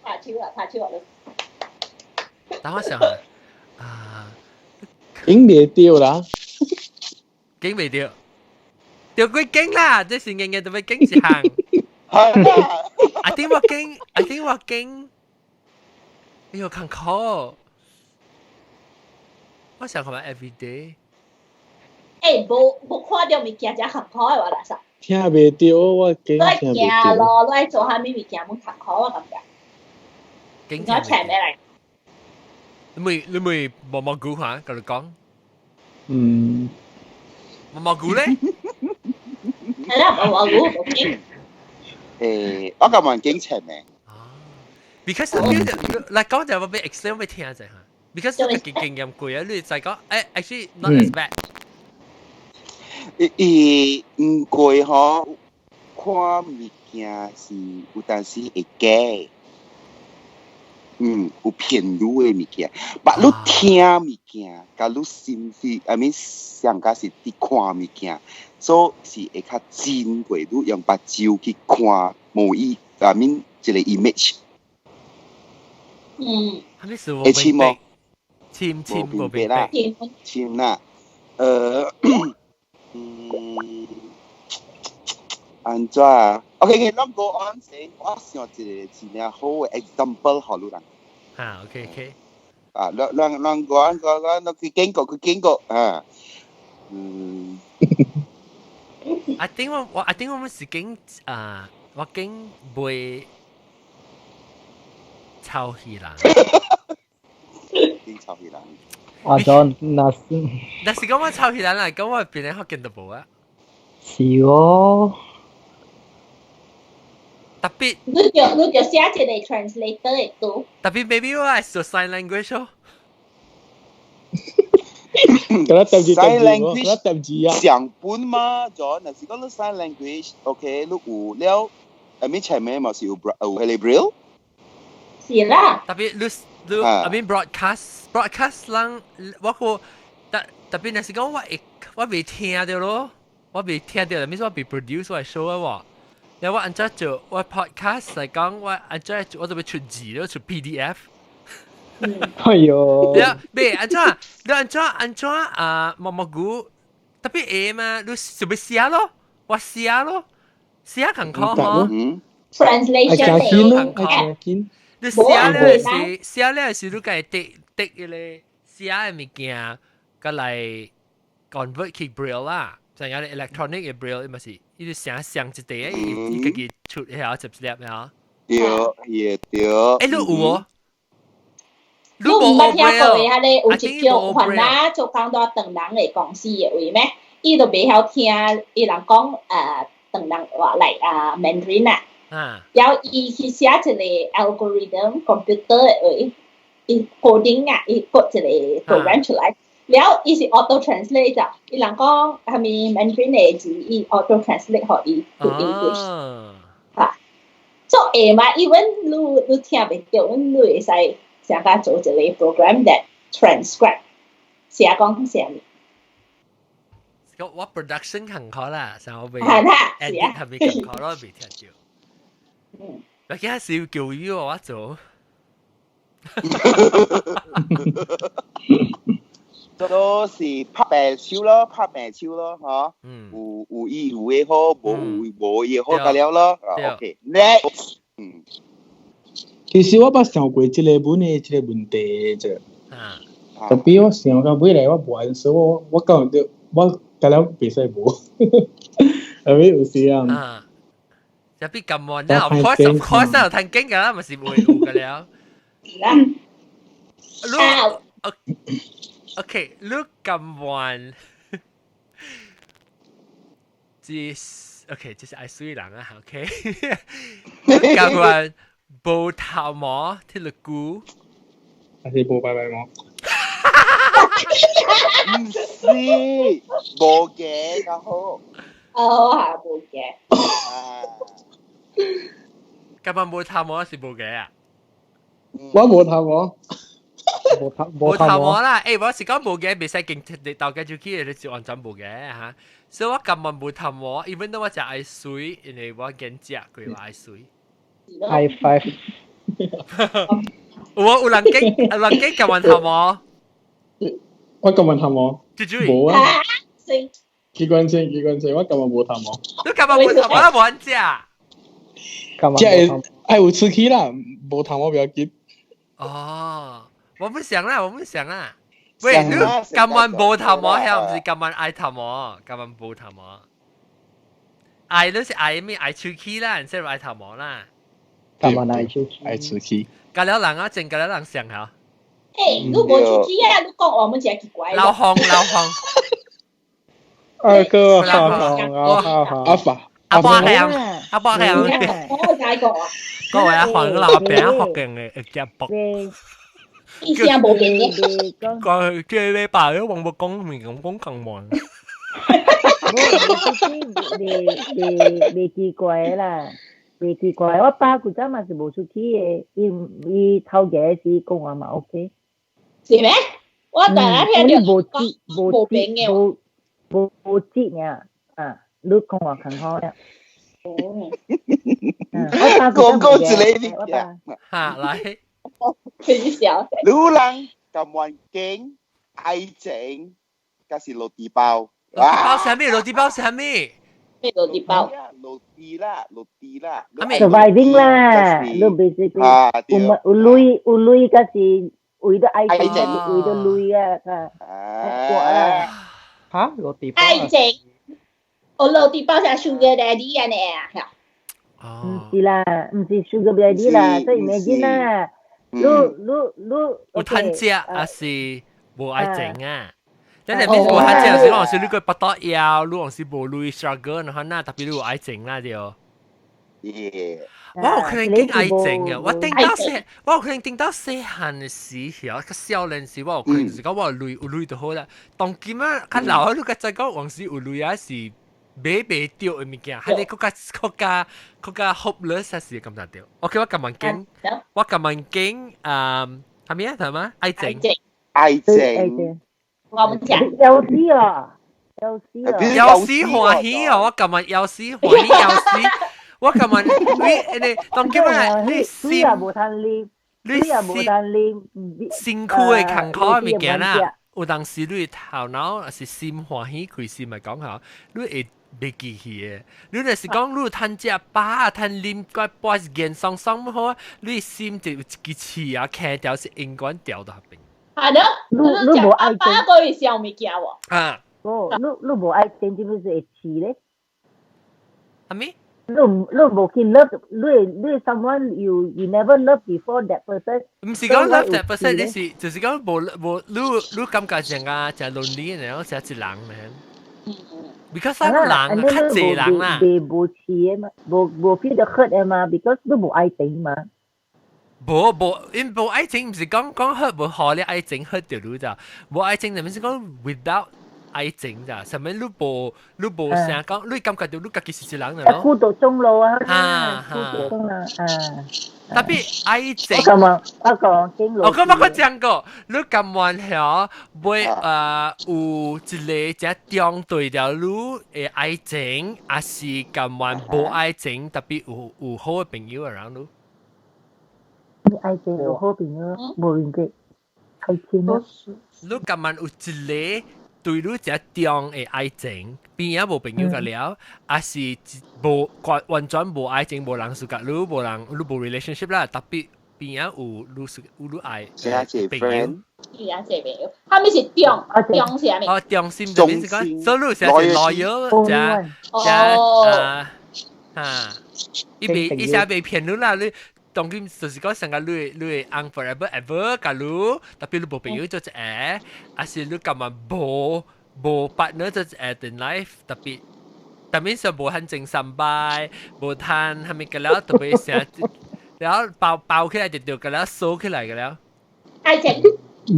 拍手啊，拍手啊！等我想下，啊，經袂著啦，經袂著，著幾經啦，這是硬硬特別經一項。I think 我經，I think 我經，哎喲，艱苦。我想看下 every day。欸，無無看著物件才艱苦的話，垃圾。聽袂著，我驚聽袂著。咯，你愛做啥物物件攏艱苦，我感覺。經我請咩來？你咪毛毛菇嚇，佮你講。嗯。毛毛菇咧？係啦，毛毛菇無經。欸，我感覺經請咩？Because 你來講就我欲 explain 欲聽者嚇。Because 你經經驗過啊，你就講欸，actually not as bad。伊毋過吼，看物件是有當時會假，有騙你的物件，但你聽物件，佮你心是，I mean 上加是佇看物件，所以是會較真過你用目睭去看某一，I mean 一個 image。會深無？深深無明白啦，深啦，按怎啊？OK，咱 go on 先，我想一個真正好的 example 予你人。啊，OK。啊，咱咱 go on go on，去經過去經過啊，嗯。 I think 我 I think 我們是經啊，我經袂臭彼人。經臭彼人。阿 John，若是若是講我臭彼人啦，咁我變成福建就無啊。是哦。特別你就寫一個 translator 的圖。特別 maybe 我係做 sign language 咯。 sign language 上本嘛，咗若是講你 sign language，OK，你有了，I mean 前面嘛是有有彼个 braille。是啦。特別你你 I mean broadcast broadcast 人，我個特特別若是講我會我未聽著咯，我未聽著，意思我未 produce 我 show 啊喎。然後我按怎做我 podcast 嚟講，我按怎我就欲出字咯，出 PDF。哎喲！你未按怎？你按怎按怎啊？毛毛菇特別會嘛？你就欲寫咯，我寫咯，寫艱苦嗬。 Translation 嚟。你寫了是寫了是你家滴滴彼个寫的物件，佮來 convert 去 braille 啦。就係 electronic 的 braille，嘛是伊就寫上一塊，伊伊家己出遐一粒呀。對，也對。欸，你有哦？你毋捌聽過遐个有一叫番仔做工在唐人的公司的位咩？伊都袂曉聽伊人講唐人話來啊 Mandarin 啊。然後伊去寫一個 algorithm computer 的話，伊 coding 啊，伊 code 一個 program 出來，了伊是 auto translate 咋，伊人講係咪 Mandarin 嘅字，伊 auto translate 予伊 to English。嚇，所以會嘛，even 你聽袂著，你會使成家做一個 program that transcribe 寫講啥物。我 production 近可啦，上我未係 edit 係咪近可咯，未聽到。我今日要叫於我做。都是拍白手咯，拍白手咯，嗬。有伊有的好，無有無伊好個了咯。OK，next。其實我捌想過這個本的這個問題啫。特別我想到尾來我無answer，我講著我甲了袂使無，後尾有時啊。啊，特別咁悶啦，of course of course 有聽經㗎啦，咪是會有㗎了。啦。你 OK，你咁悶，這 OK，這是愛水人啊，OK。你咁悶無頭毛，鐵律菇，還是無白白毛？唔是，無嘅較好。哦，係無嘅。今日無頭毛是無嘅啊？我無頭毛。無頭無頭毛啦！欸，我是講無嘅，袂使勁你豆嘅就去，你就完全無嘅嚇。所以我今日無頭毛，even though 我食愛水，因為我驚食過我愛水。 High five！有人驚，有人驚今晚頭毛。我今日頭毛。無啊。機關槍，機關槍，我今日無頭毛。你今日無頭毛，我無食。食會愛有出氣啦，無頭毛不要緊。哦。我不想啦，我不想啦。喂，你今晚無頭毛，還唔是今晚愛頭毛？今晚無頭毛。愛你是愛咩？愛出氣啦，唔是愛頭毛啦。今晚愛出氣。愛出氣。隔了人啊，正隔了人想下。欸，你無出氣啊？你講我們真奇怪。老紅，老紅。二哥，好好好好。阿爸，阿爸係阿爸係。我解過啊。各位阿黃老餅學勁嘅，一隻卜。意思也無變嘅。講這禮拜咧，王伯講面咁講更忙。無，未奇怪啦，未奇怪。我爸古早嘛是無出去的，伊伊頭家時講話嘛 OK。是咩？我第一聽到無講無變嘅。無無無節爾啊！你講話較好啦。哦。我爸講講一個物件。哈，來。很小。女人甘願驚愛情，抑是落地包。落地包啥物？落地包啥物？咩落地包？落地啦，落地啦。 Surviving 啦，你 basically 有有鐳有鐳，抑是為咗愛情，為咗鐳啊！啊！嚇，落地包。愛情，我落地包像 sugar daddy 按呢啊？毋是啦，毋是 sugar daddy 啦，所以 imagine 啦。你你你有趁食還是無愛情啊？但係邊無趁食，是講是你個腹肚枵，你講是無鐳 struggle，然後那特別你有愛情啦對。我有可能經愛情嘅，我頂到細，我有可能頂到細漢嘅時候，較少年時，我有可能就是講我有鐳有鐳就好啦。當今啊，較老啊，你較知講往時有鐳啊是買袂著的物件，還是閣較閣較閣較 hopeless 還是感覺著。OK，我咁問經，我咁問經，係咩啊？係嘛？愛情，愛情，我們講有死啊，有死啊，有死歡喜哦！我今日有死歡喜，有死。我今日你你當今日你心，你辛苦的艱苦的物件啦，有當時你頭腦是心歡喜開心咪講下，你會袂記起的。你若是講你有趁食飽，趁啉個半是健鬆鬆好，你心就有一支刺啊，徛條是永遠掉到邊。係咯，你你無愛情，個會想物件喎。啊，哦，你你無愛情，點解會刺咧？啥物？你你無去 love，你你 someone you never love before that person。毋是講 love that person，你是就是講無無你你感覺上啊，誠 lonely 然後誠一人咧。Because 咱人較濟人啦。袂無刺的嘛，無無 feel the hurt 的嘛，because 你無愛情嘛。無無，因無愛情，毋是講講好無好咧愛情好著你咋？無愛情，就咪是講 without 愛情咋？啥物你無啥講，你感覺著你家己是一人咯。孤獨終老啊！孤獨終老啊！特別愛情。我講我講經我感覺我講過，你甘願曉會有一個只中對著你的愛情，還是甘願無愛情，特別有好的朋友 around 你？你愛情有好朋友，無明白，愛情咯。你甘願有一個對你這中的愛情，邊仔無朋友個了，還是無完全無愛情，無人相佮你，無人你無 relationship 啦，特別邊仔有你有你愛朋友。邊仔這朋友，他們是中中是啥物？哦，中心就係講，所以你是 loyal，這這啊啊，伊袂伊寫袂騙你啦，你。當今就是講成個你會紅 forever ever 佮你，特別你無朋友做一個，還是你感覺無 partner 做一個 in life，特別特別是無很精神擺，無趁，係咪個了特別成，然後包包起來就就個了收起來個了。愛情。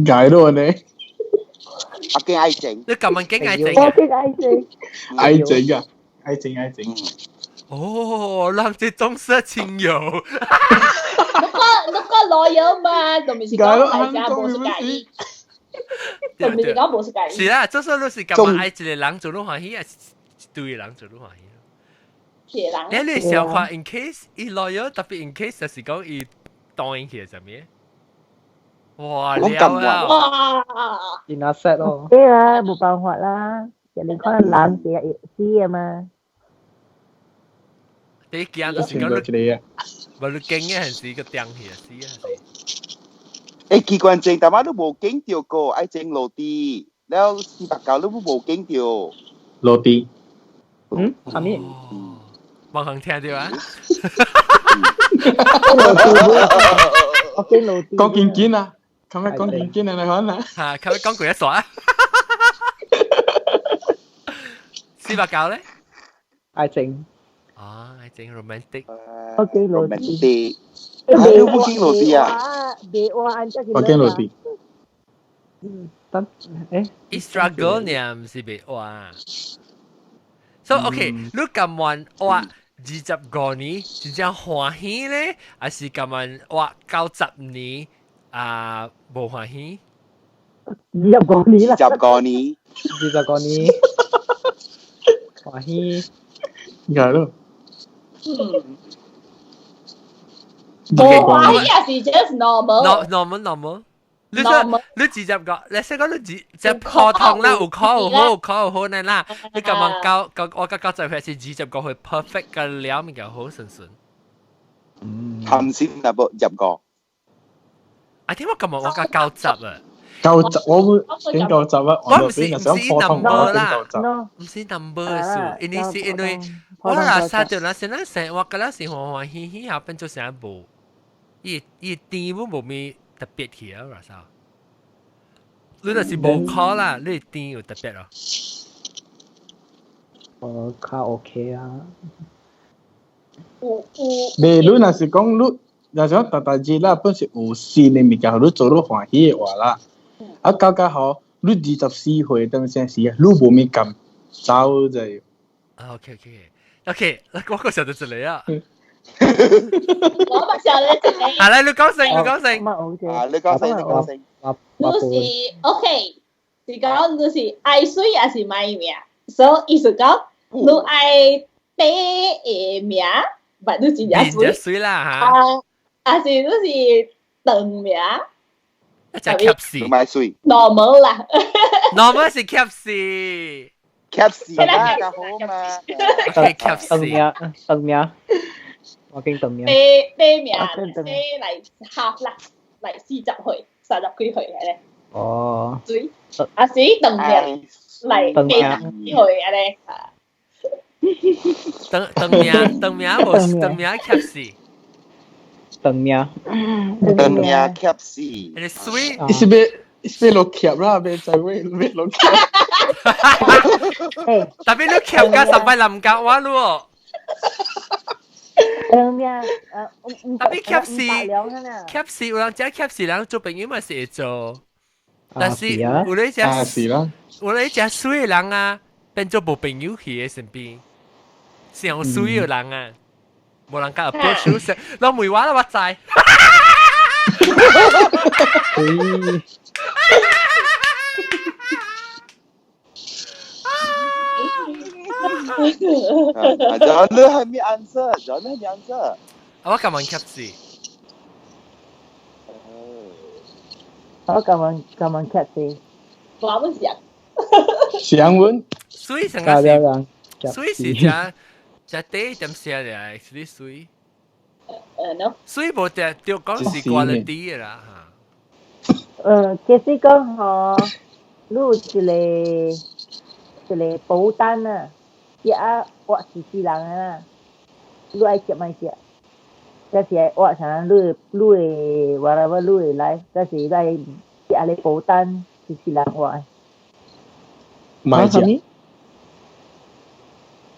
解咯你。我驚愛情。你咁樣驚愛情？我驚愛情。愛情啊！愛情愛情。哦，人這種色情友。你個 loyal 嘛，就唔是講大家無是介意，就唔是講無是介意。是啦，這說你是感覺愛一個人做你歡喜，還是一堆人做你歡喜？一個人。你你想看 in case 伊 loyal，特別 in case 就是講伊當去係啥物？哇！了啊！哇！然後 set 咯。對啊，冇辦法啦，人哋可能男嘅會死啊嘛。你驚就是講你，無你驚嘅係是個定去死啊！欸，機關症，但係都無見著過，愛整落地，了489都無見著。落地。嗯？啥物？冇人聽著啊！我見落地。講堅堅啊！琴日講堅堅啊，你看啊。嚇！琴日講過一煞。489咧？愛情。啊，愛情 romantic。我見落地。你冇見落地啊？我見落地。等，誒？伊 struggle 呢，毋是袂活。So OK，你甘願活25年真正歡喜咧，還是甘願活90年啊無歡喜？25年啦。25年。25年。歡喜。係咯。嗯。無歡喜也是 just normal。 normal normal。你說你20個，你說講你二只普通啦，有考有好，有考有好呢啦。你咁樣教教我教90歲是20個歲 perfect 嘅了，物件好順順。嗯。含先啊，無入個。啊，點解咁我教90啊？ 90我會點90啊？我唔是唔是 number 啦，唔是 number 嘅數，因為是因為我若殺著那先咱生活，個了是歡歡喜喜，後變做啥無？伊伊甜本無咩特別去啊，話啥？你若是無考啦，你甜有特別咯。我較 OK 啊。有有。你你若是講你，若是講大大日啦，本是有新的物件，予你做你歡喜的話啦。啊，到到吼，你24歲當啥時啊？你無物感走者。啊，OK OK OK，我個想到這裡啊。我嘛想到這裡。啊，來，你講先，你講先。啊，你講先，你講先。你是 OK，是講你是愛媠還是歹命？所以意思講，你愛白的命，但你真正媠。媠啦嚇。啊，還是你是長命？一隻吸死。唔係媠。 normal 啦。 normal 是吸死。吸死啦，較好嘛。 OK，吸死。長命，長命。我經長命。白白命，白來 half 啦，來40歲、30幾歲嘅咧。哦。媠，啊是長命，來80幾歲安尼。長長命，長命無長命吸死。長命。長命吸死。你媠。伊是欲是欲落吸啦，欲知欲欲落吸。特別你吸甲十擺林甲我咯。咩啊？特別吸死，吸死有人食吸死人做朋友嘛是會做，但是有咧食是啦，有咧食水的人啊，變做無朋友去的身邊，上水的人啊，無人敢 approach 食，攏問我啦，我知。啊，John 你係咩 answer？John 你係咩 answer？啊，我咁問吸死。我咁問吸死。我唔是啊。上文。水成個是，水是只只底點寫嘅，是啲水。No。水無只就講是 quality 嘅啦嚇。其實講吼，你有一個保單啊，食啊活死死人啊，你愛食莫食？這是愛活啥？你會 whatever 你會來，這是你愛食個保單死死人活。買食。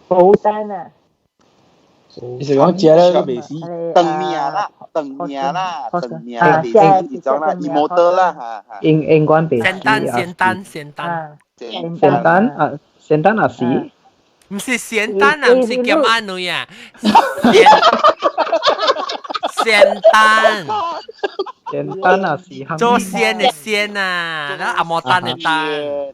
保單啊！你是講食了都袂死？長命啦，長命啦，長命啦，袂死這種啦，immortal 啦嚇。應應該袂死。仙丹，仙丹，仙丹。仙丹啊，仙丹啊死。唔是仙丹啊，唔是咸阿女啊。仙丹。仙丹啊是。做仙的仙啊，然後阿摩丹的丹。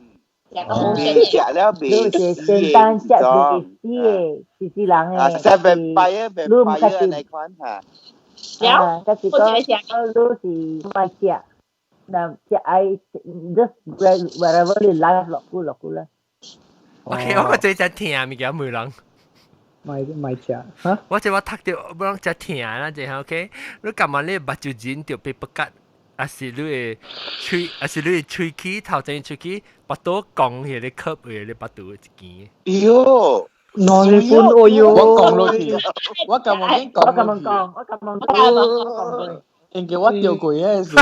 食了袂死仙丹食袂死的，是死人的。啊，食袂敗啊，袂敗啊，那款嚇。啊，就是講，你是莫食，那食愛 just whatever 你來落久落久啦。 OK，我個最只聽物件每人。咪食嚇？我這我讀到，我攏只聽啦，這 OK。你感覺你目睭仁著被不割，還是你的喙，還是你的喙齒頭前喙齒，腹肚講迄個咳話，你腹肚一支。喲，兩日本哎喲，我講落去，我咁樣講，我咁樣講，我咁樣講，應該我掉過嘅是。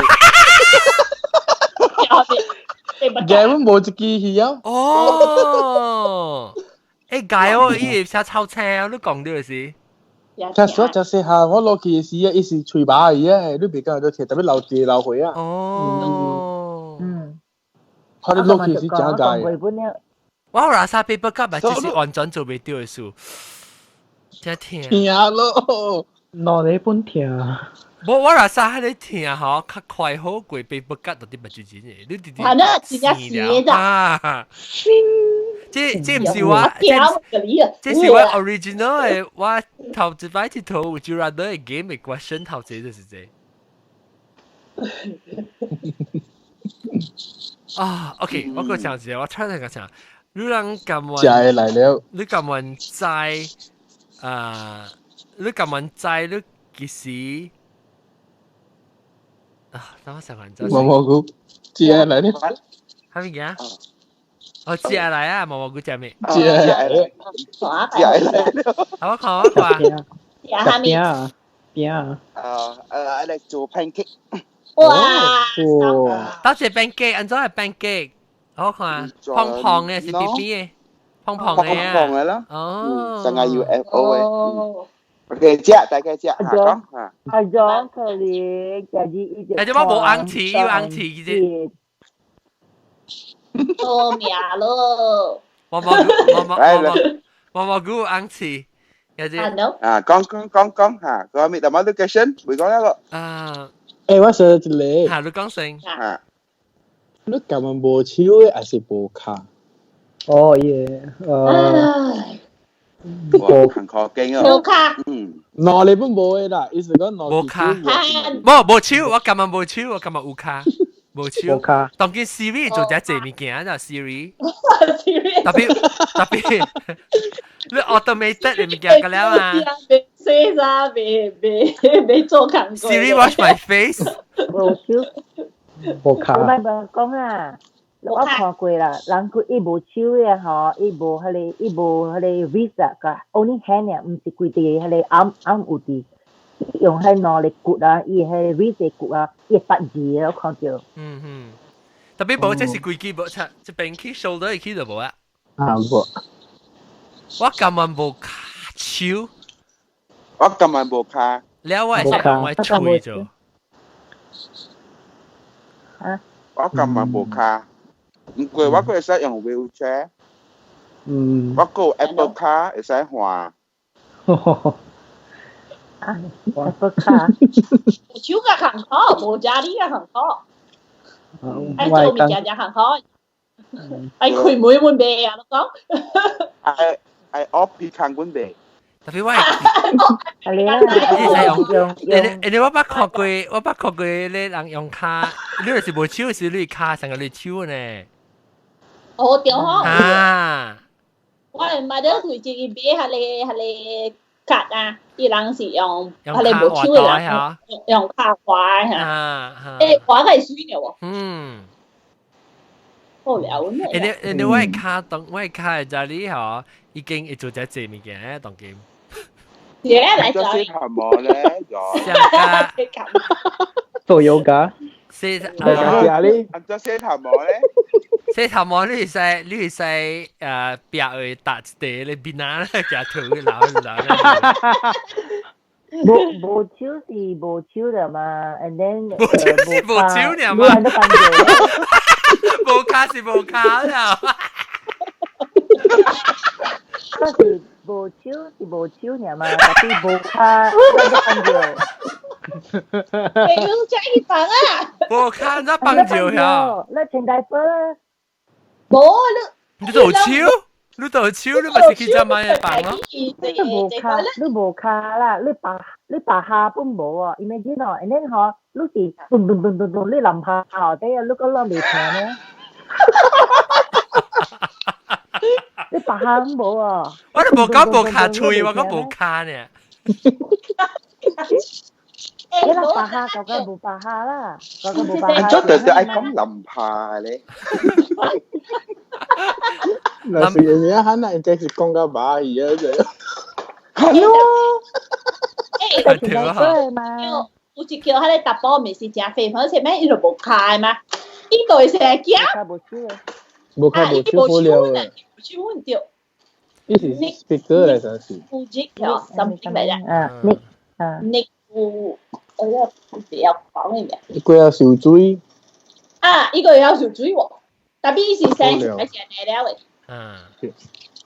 根本無一支去啊！哦，欸，解哦，伊會寫臭青啊！你講到是？其實就是下我落去時啊，伊是喙巴而啊，你別講都特別流血流血啊。哦，嗯，佢哋落去是真解。我有啥被不及啊，這是完全做袂到的事。真疼。疼咯，兩日本疼。無，我若啥迄個疼吼，較快好過被不割到啲目睭仁的，你直直係啦，真正死的啊！這毋是我，這是我 original 的，我頭一擺佚佗有就讓的 game 的 question 頭一就是這。啊，OK，我閣想一下，我突然間想，你人甘願？食的來了。你甘願知啊？你甘願知你幾時？啊！等我想下。毛毛菇，食來了。啥物件？哦，食來啊！毛毛菇食咩？食來了。食來了。啊！我看我看。食啥物？餅餅。啊啊！來做 pancake。哇！到這 pancake，按怎係 pancake？我看，胖胖的是扁扁的，胖胖的啊。胖胖的咯。哦。成個 UFO 的。OK，食大概食，講嚇。阿張可憐，家己一直。啊，這我無紅刺，有紅刺其實。做命咯！毛毛毛毛毛毛毛菇紅刺，家己。啊，講講講講嚇，個咩？大媽都 question，會講一個。啊。欸，我說一個。嚇，你講先。嚇。你甘願無手的，還是無跤？哦耶，無坎坷經啊！無跤。嗯。兩日本無的啦，意思講兩無跤。無無手，我甘願無手，我甘願有跤。無手。無跤。當今 Siri 做遮濟物件啦，Siri。特別特別，你 automated 的物件個了啊。袂洗衫，袂袂袂做工課。 Siri wash my face。無手。無跤。我莫講啊。我看過啦，人佢伊無手的吼，伊無彼個，伊無彼個 wrist 啊，個 only hand 啊，毋是規個彼個暗暗有佇，用彼兩個骨啊，伊彼個 wrist 的骨啊，伊會發熱的，我看著。嗯嗯，特別無，這是規支無，這邊去 shoulder 去就無啊。啊無。我甘願無跤手。我今日無跤。了我會使用我喙做。啊？我今日無跤，毋過我閣會使用 wheelchair。我閣有 Apple Car 會使換。啊，Apple Car。手較艰苦，無家你較艱苦。愛做物件誠艱苦。愛開門阮袂啊，你講。愛愛學鼻孔阮袂。特別我係你啦，用你我捌看過，我捌看過你人用跤，你若是無手是你跤成個你手呢？哦，對吼。啊！我係買到對一個買彼個彼個卡啊，伊人是用彼個無手的人用跤滑嚇。欸，滑較會媠了喎。嗯。好了呢。欸，你我的跤當我的跤的這裡吼，已經會做這濟物件當今。嘢來做。洗頭毛咧，做 yoga。洗啊！你做洗頭毛咧？洗頭毛你會使你會使壁去搭一塊咧邊啊，夾頭去撈撈。無無手是無手的嘛，and then 無手是無手爾嘛，無跤是無跤了。我是無手是無手爾嘛，但是無跤你都放掉。你用這一放啊？無跤怎放掉呀？你穿大褲啦。無你。你都有手，你都有手，你咪是去這買的放咯。你無跤，你無跤啦，你拔你拔下本無啊，imagine 哦，and then 嗬，你是咚咚咚咚咚，你淋下下底啊，你個啷未聽呢？你拔下無啊？我都無講無跤喙，我講無跤呢。你啦拔下，個個無拔下啦，個個無拔下。這就就愛講淋下咧。那是人家喊那應該是講到馬去啊，就。係咯。欸，有一叫彼個查埔，毋是誠肥，而且咩伊就無跤嘛，伊就會成日行。無跤無手好了的。無手阮對。伊是 speaker 來啥是？有一條 something like that。啊，你啊。你有，哎呀，不要講的名。伊個要受水。啊，伊個要受水喎，但伊是生是還是按呢了的。嗯。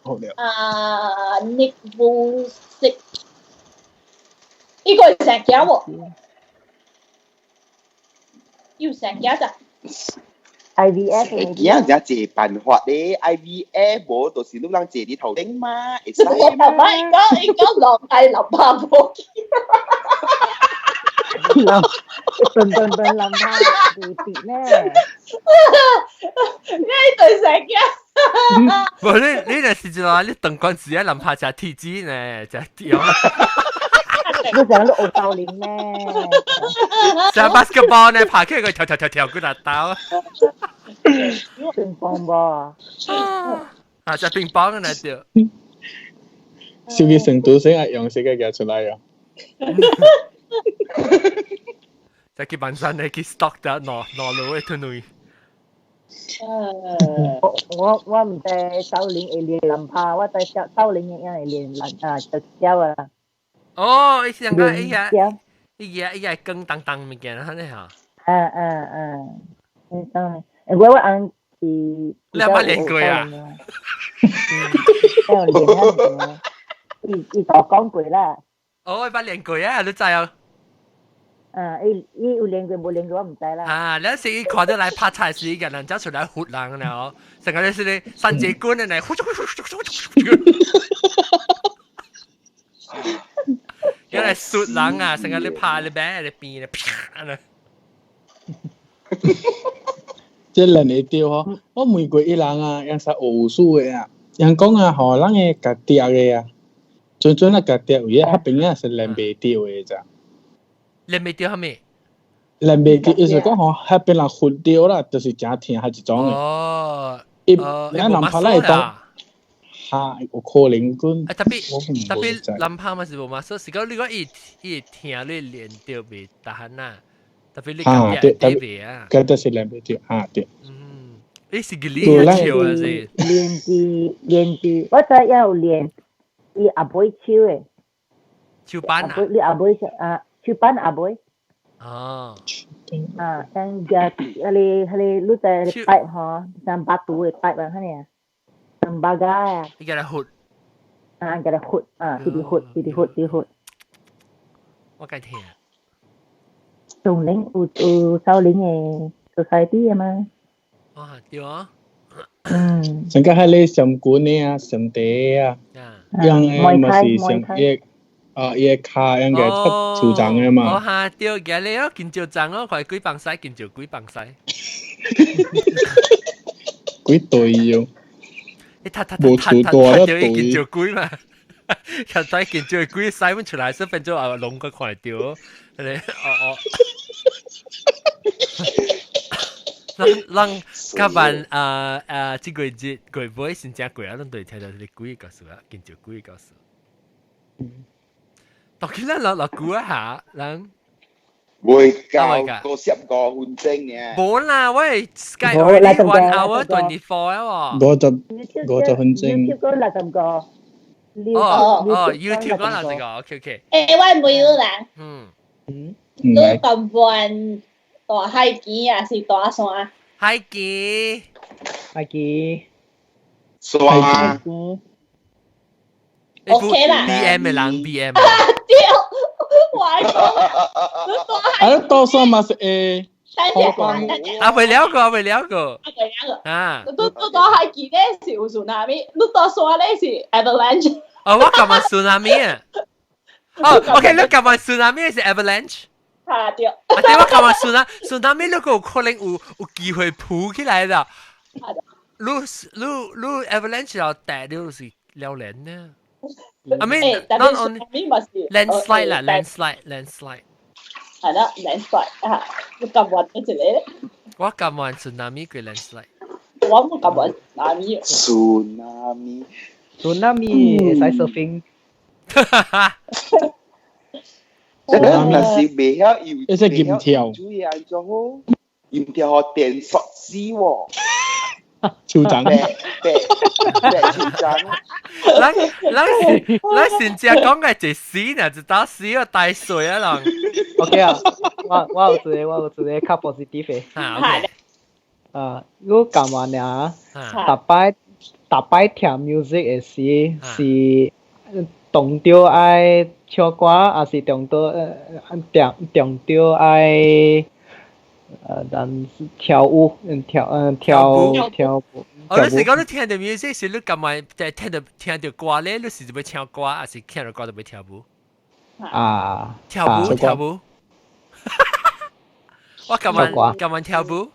好了。啊，你有識？伊個會成行喎，有成行咋？IVF 而家這辦法咧，IVF 無就是你人坐佇頭頂嘛，會使嘛。我爸爸伊講伊講落係淋巴無去。淋，笨笨笨淋巴地地呢？你對成行。無你你若是一話，你當關時啊淋巴食鐵子呢，食掉。你講你學教練咩？食 basketball 呢，拍起個跳跳跳跳幾大刀。乒乓波。啊，食乒乓呢對。小嘅成都先係用世界夾出來啊！就去萬山咧，去 stock 得攞攞路嘅吞類。我我我毋知少林會練林拍，我知少少林會練林啊就教啊。哦，伊是人家伊個伊個伊個光當當物件，安尼嚇。啊啊啊！你當，我我翁是。你捌練過啊？嗯，有練啊，伊伊就講過啦。哦，我捌練過啊，你知啊？啊，伊伊有練過無練過我毋知啦。啊，你是伊看到來拍菜時，個人走出來唬人了，成個就是咧三節棍的來，呼呼呼呼呼呼。原來術人啊，成個你拍你邊你邊咧啪咧。這人會對吼，我問過伊人啊，人是學術的啊，人講啊吼，咱的家己的啊，準準啊家己位啊，彼邊啊是練袂著的咋。練袂著啥物？練袂著，意思講吼，彼邊人訓著啦，就是誠疼彼一種的。哦。伊咱人拍咱會當。哈，有可能講。啊，特別特別男拍嘛是無嘛，所以是講你講伊伊會疼你練著袂逐項啊。特別你感覺對袂啊？覺得是練袂著，哈對。嗯，你是個練手啊是？練字練字，我知要練，伊也不會手的。手板啊？你阿妹啊，手板阿妹。哦。啊，像個迄個迄個你在 pipe 吼，像 batu 的 pipe 啊，彼個，tembaga 啊。你共伊拂。啊，共伊拂啊，直直拂，直直拂，直拂。我該聽。松林有有少林的 society 的嘛？啊，對啊。嗯。上個係你上管的啊，上地啊，樣的嘛是上伊啊伊個卡樣個出出張的嘛。哦哈，對，今日哦，緊張張哦，看幾放屎，緊張幾放屎。幾對喲？你睇睇睇睇睇到伊緊張鬼嘛？睇睇緊張鬼屎阮出來，先變做啊龍個看到，哦哦。人甲辦啊啊！這個節月尾先正過啊，咱就聽到這個鬼故事啊，緊張鬼故事。當佢咱落落久啊下，人未夠55分鐘呢。無啦，我係 Skype already 1 hour 24 啊喎。50分鐘。 YouTube 講65個。哦哦，YouTube 講60個，OK OK。欸，我問你人。嗯。你甘願大海墘還是大山？海墘，海墘，山。 OK 啦。 B M 的人 B M。對，我講，你大海。啊，大山嘛是會。啊，未了過，未了過。啊，未了過。啊。你你大海墘咧是有 tsunami，你大山咧是 avalanche。哦，我感覺 tsunami 啊。哦，OK，你感覺 tsunami 是 avalanche。啊對。啊對，我感覺 tsunami 你個有可能有有機會浮起來啦。你你你 avalanche 又帶了是了然呢。I mean, not only landslide 啦，landslide landslide。係啦，landslide 啊，你甘願一個咧？我甘願 tsunami 過 landslide。我冇甘願 tsunami。 Tsunami。 Tsunami 會使 surfing。這個若是袂曉游，一隻鹽跳，注意安怎好？鹽跳予電摔死喎！超長，白白超長。咱咱咱先正講嘅一死呢，一打死個大水啊人。 OK 啊，我我有一個我有一個較 positive 的。啊 OK。啊，我感覺爾，逐擺逐擺聽 music 的時是當著愛唱歌，還是當著當當著愛但跳舞，跳跳跳舞。哦，你是講你聽著 music 是你感覺在聽著聽著歌咧，你是欲唱歌，還是聽著歌就欲跳舞？啊，跳舞跳舞。我今晚今晚跳舞。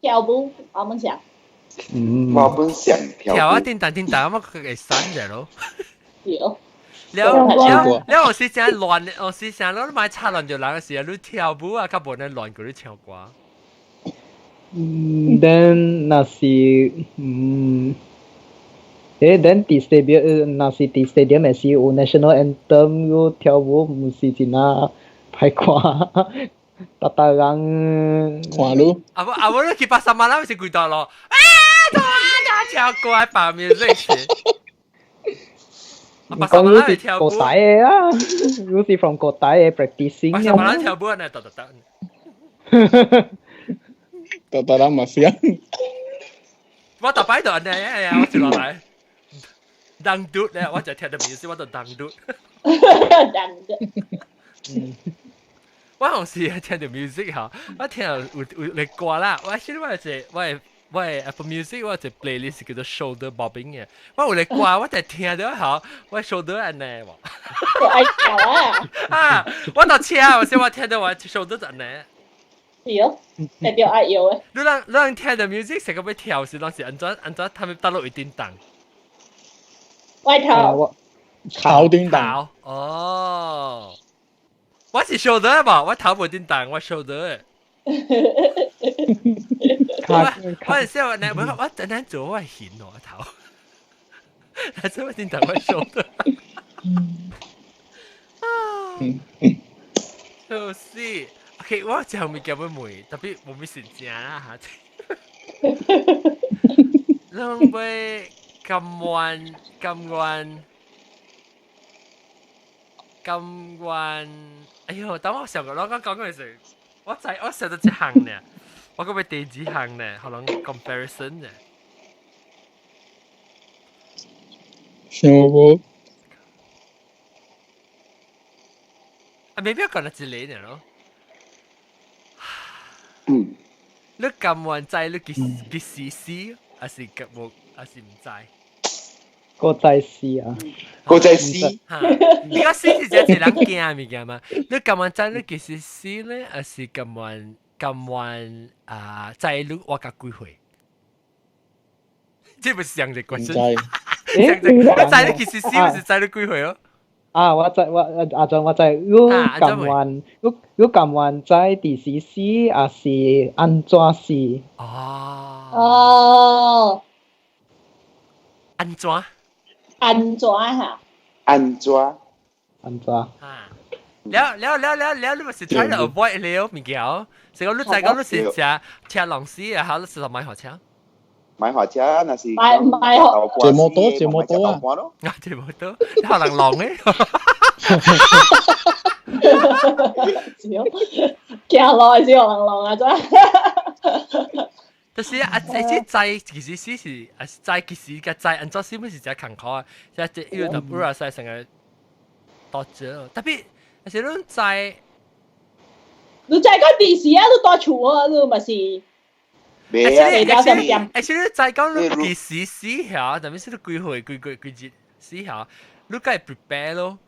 跳舞，我們想。嗯，我本想跳。跳啊，叮當叮當，我會散者咯。對。了了了，我是真亂，我是想攞買插亂就人嘅時候，你跳舞啊，較無咧亂過你唱歌。嗯，then 若是嗯，誒，then 佇 stadium 若是佇 stadium 的時有 national anthem 有跳舞，毋是真啊歹看，逐逐人看你。啊無啊無，你去巴沙馬拉是幾多咯？啊，都啊唱歌擺 music 是。講你是國大的啊，你是 from 國大的 practicing。巴沙馬拉跳舞呢，得得得。得得人嘛是啊。我逐擺就按呢，哎呀，我就落來。當嘟咧，我就聽到 music，我就當嘟。當嘟。我有時聽到 music 嚇，我聽到有有嚟歌啦，我先我係我係我係 Apple Music 我一 playlist 叫做 shoulder bobbing 嘅，我有嚟歌我就聽到嚇，我 shoulder 按呢喎。愛跳啊！啊，我到車，我先我聽到我 shoulder 就按呢。對，特別愛搖嘅。你人你人聽到 music 成個欲跳時，當時按怎按怎，他們倒落會叮當。外頭。頭叮當。哦。我是 shoulder 無，我頭無叮當，我 shoulder。我我係笑我我等陣做我係顯我頭，但係我叮當我 shoulder。啊，就是，OK，我就物件欲問，特別無咩時間啦嚇。攏欲甘願甘願。甘願，哎喲，等我想個，我講講嗰時，我知我想到一項呢，我講要第二項呢，可能 comparison 呢。想無？啊，未必講得一個呢咯。嗯。你甘願知你幾幾時死，還是無，還是毋知？國際死啊！國際死。嚇！而家死是真濟人驚的物件嘛？你甘願知你幾時死咧，還是甘願甘願啊？知你活到幾歲？這不是上一個 question。欸，你知你幾時死，毋是知你幾歲哦？啊！我知我阿俊我知，你甘願你你甘願知佇時死，抑是按怎死？哦。哦。按怎？按怎哈？按怎？按怎？啊！了了了了了，你咪是 try to avoid 了物件，是講你知講你是食車龍死啊，還是買火車？買火車，若是買買火坐摩托，坐摩托啊！啊，坐摩托，可能浪咧。行路還是可能浪啊！真。就是啊，這這知其實是是啊，知其實個知按怎死本是真艱苦啊，即係要特別啊，使成個多少，特別而且你知，你知講電視啊，你蹛厝啊，你嘛是。未啊！而且你知講你幾時死下，特別是你幾歲幾幾幾日死下，你該 prepare 咯。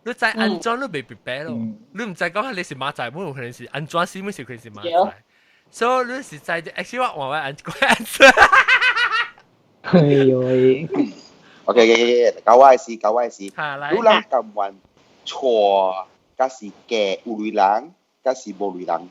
你知按怎你未 prepare 咯？你毋知講你是馬仔，冇可能是按怎死，冇是可能是馬仔。所以你是知，actually 我換我按個 answer。哎呦喂！OK OK OK，搞我的事，搞我的事。你人甘願錯，抑是嫁有鐳人，抑是無鐳人？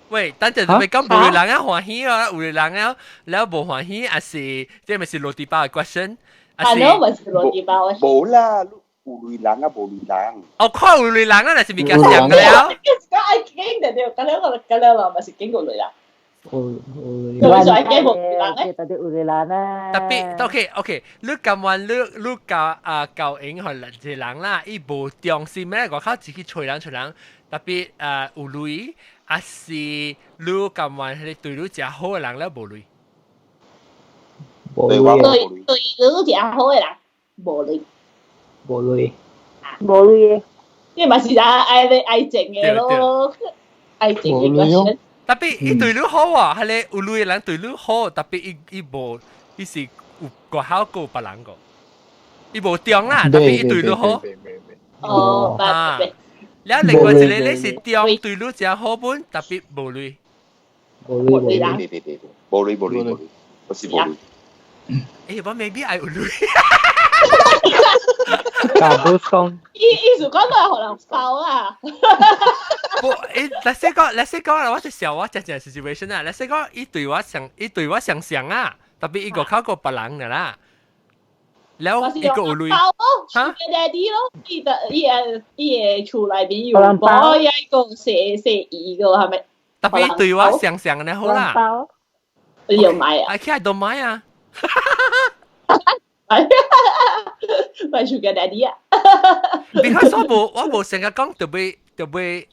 喂，等陣你咪講無鐳人啊歡喜啊，有鐳人啊，了無歡喜，還是這咪是落地包的 question？啊，喏，咪是落地包。無啦，有鐳人啊，無鐳人。哦，看有鐳人啊，那是物件上了。講愛經就對，咁樣我咁樣咯，咪是經過鐳人。有有鐳人。愛經無鐳人咧。特別有鐳人啊。特別，OK OK，你甘願你你教啊教英予一個人啦，伊無重視咩？外口自己揣人揣人，特別啊有鐳。還是你甘願彼個對你誠好的人了無鐳？無鐳。對對你誠好的人無鐳。無鐳。無鐳。因為嘛是啊愛愛情的咯，愛情的關係。特別伊對你好啊，彼個有鐳的人對你好，特別伊伊無，伊是有外口閣有別人個，伊無中啦，特別伊對你好。哦，啊。了另外一個咧是中對你誠好本，特別無鐳。無鐳無鐳，無鐳無鐳無鐳，我是無鐳。欸，我 maybe 愛有鐳。教不鬆。意意思講都係可能包啊。不，欸，來先講，來先講啦，我就想我真正 situation 啊，來先講，伊對我相，伊對我相像啊，特別伊個靠過別人的啦。了伊個有鐳。嚇？爹哋咯，伊的伊個伊個厝內面有包，伊個細細姨個係咪？特別對我相像的好啦。你有買啊？I can't don't 買啊。買 sugar daddy 啊！Because 我無我無成日講特別特別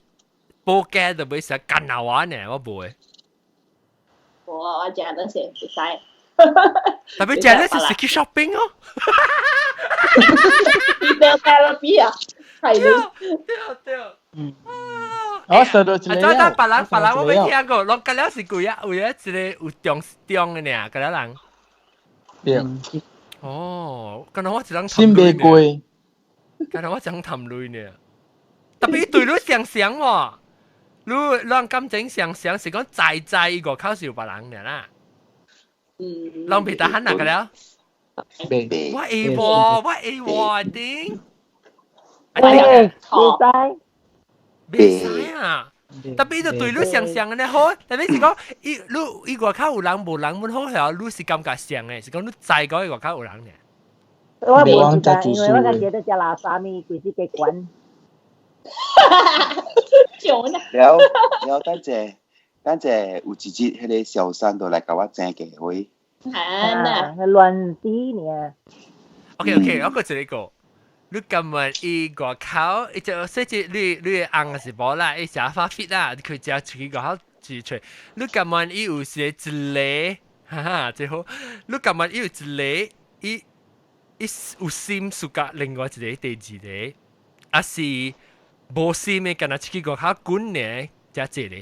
無驚特別成日幹鬧我呢，我無的。無啊，我食得先會使。特別食得是去 shopping 哦。掉掉了比啊，係你。對對。嗯。我收到一個。啊，等別人別人我未聽過，攏隔了是幾啊？有一個有中中的爾，隔了人。對。哦，敢若我一人心袂過，敢若我一人談鐳爾。特別對你相像喎，你咱感情相像是講在在伊外口是有別人爾啦。嗯。攏袂得喊那個了。袂。我會喎，我會喎，頂。喂，袂使。袂使啊！特別伊就對你相像的好，特別是講伊你伊外口有人無人阮好曉，你是感覺像的，是講你知講伊外口有人爾。我無知，因為我覺得食垃圾物，規時加懸。笑呢？了了，等陣等陣有一日，彼個小三就來共我爭嫁花。啊，亂死爾。 OK OK，我閣一個，你甘願伊外口，伊就說這你翁是無啦，伊食發 fit 啦，佢食出去外口住出。你甘願伊有時一個，哈哈，最好。你甘願伊有一個，伊有心 suka 另外一個第二個，還是無心的，干焦出去外口滾呢，才這個。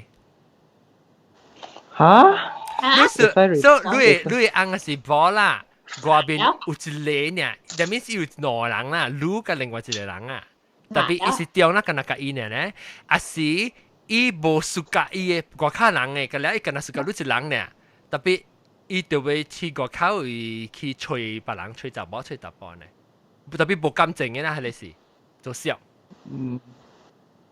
哈？你是所以你的翁是無啦，外面有一個呢，入面是有兩人啦，你佮另外一個人啊，特別伊是中啦，干焦佮伊呢呢，還是伊無 suka 伊的外口人的，佮了伊干焦 suka 你一人呢，特別伊就會去外口去揣別人，揣查某揣查埔呢，特別無感情的啦，彼個是做笑。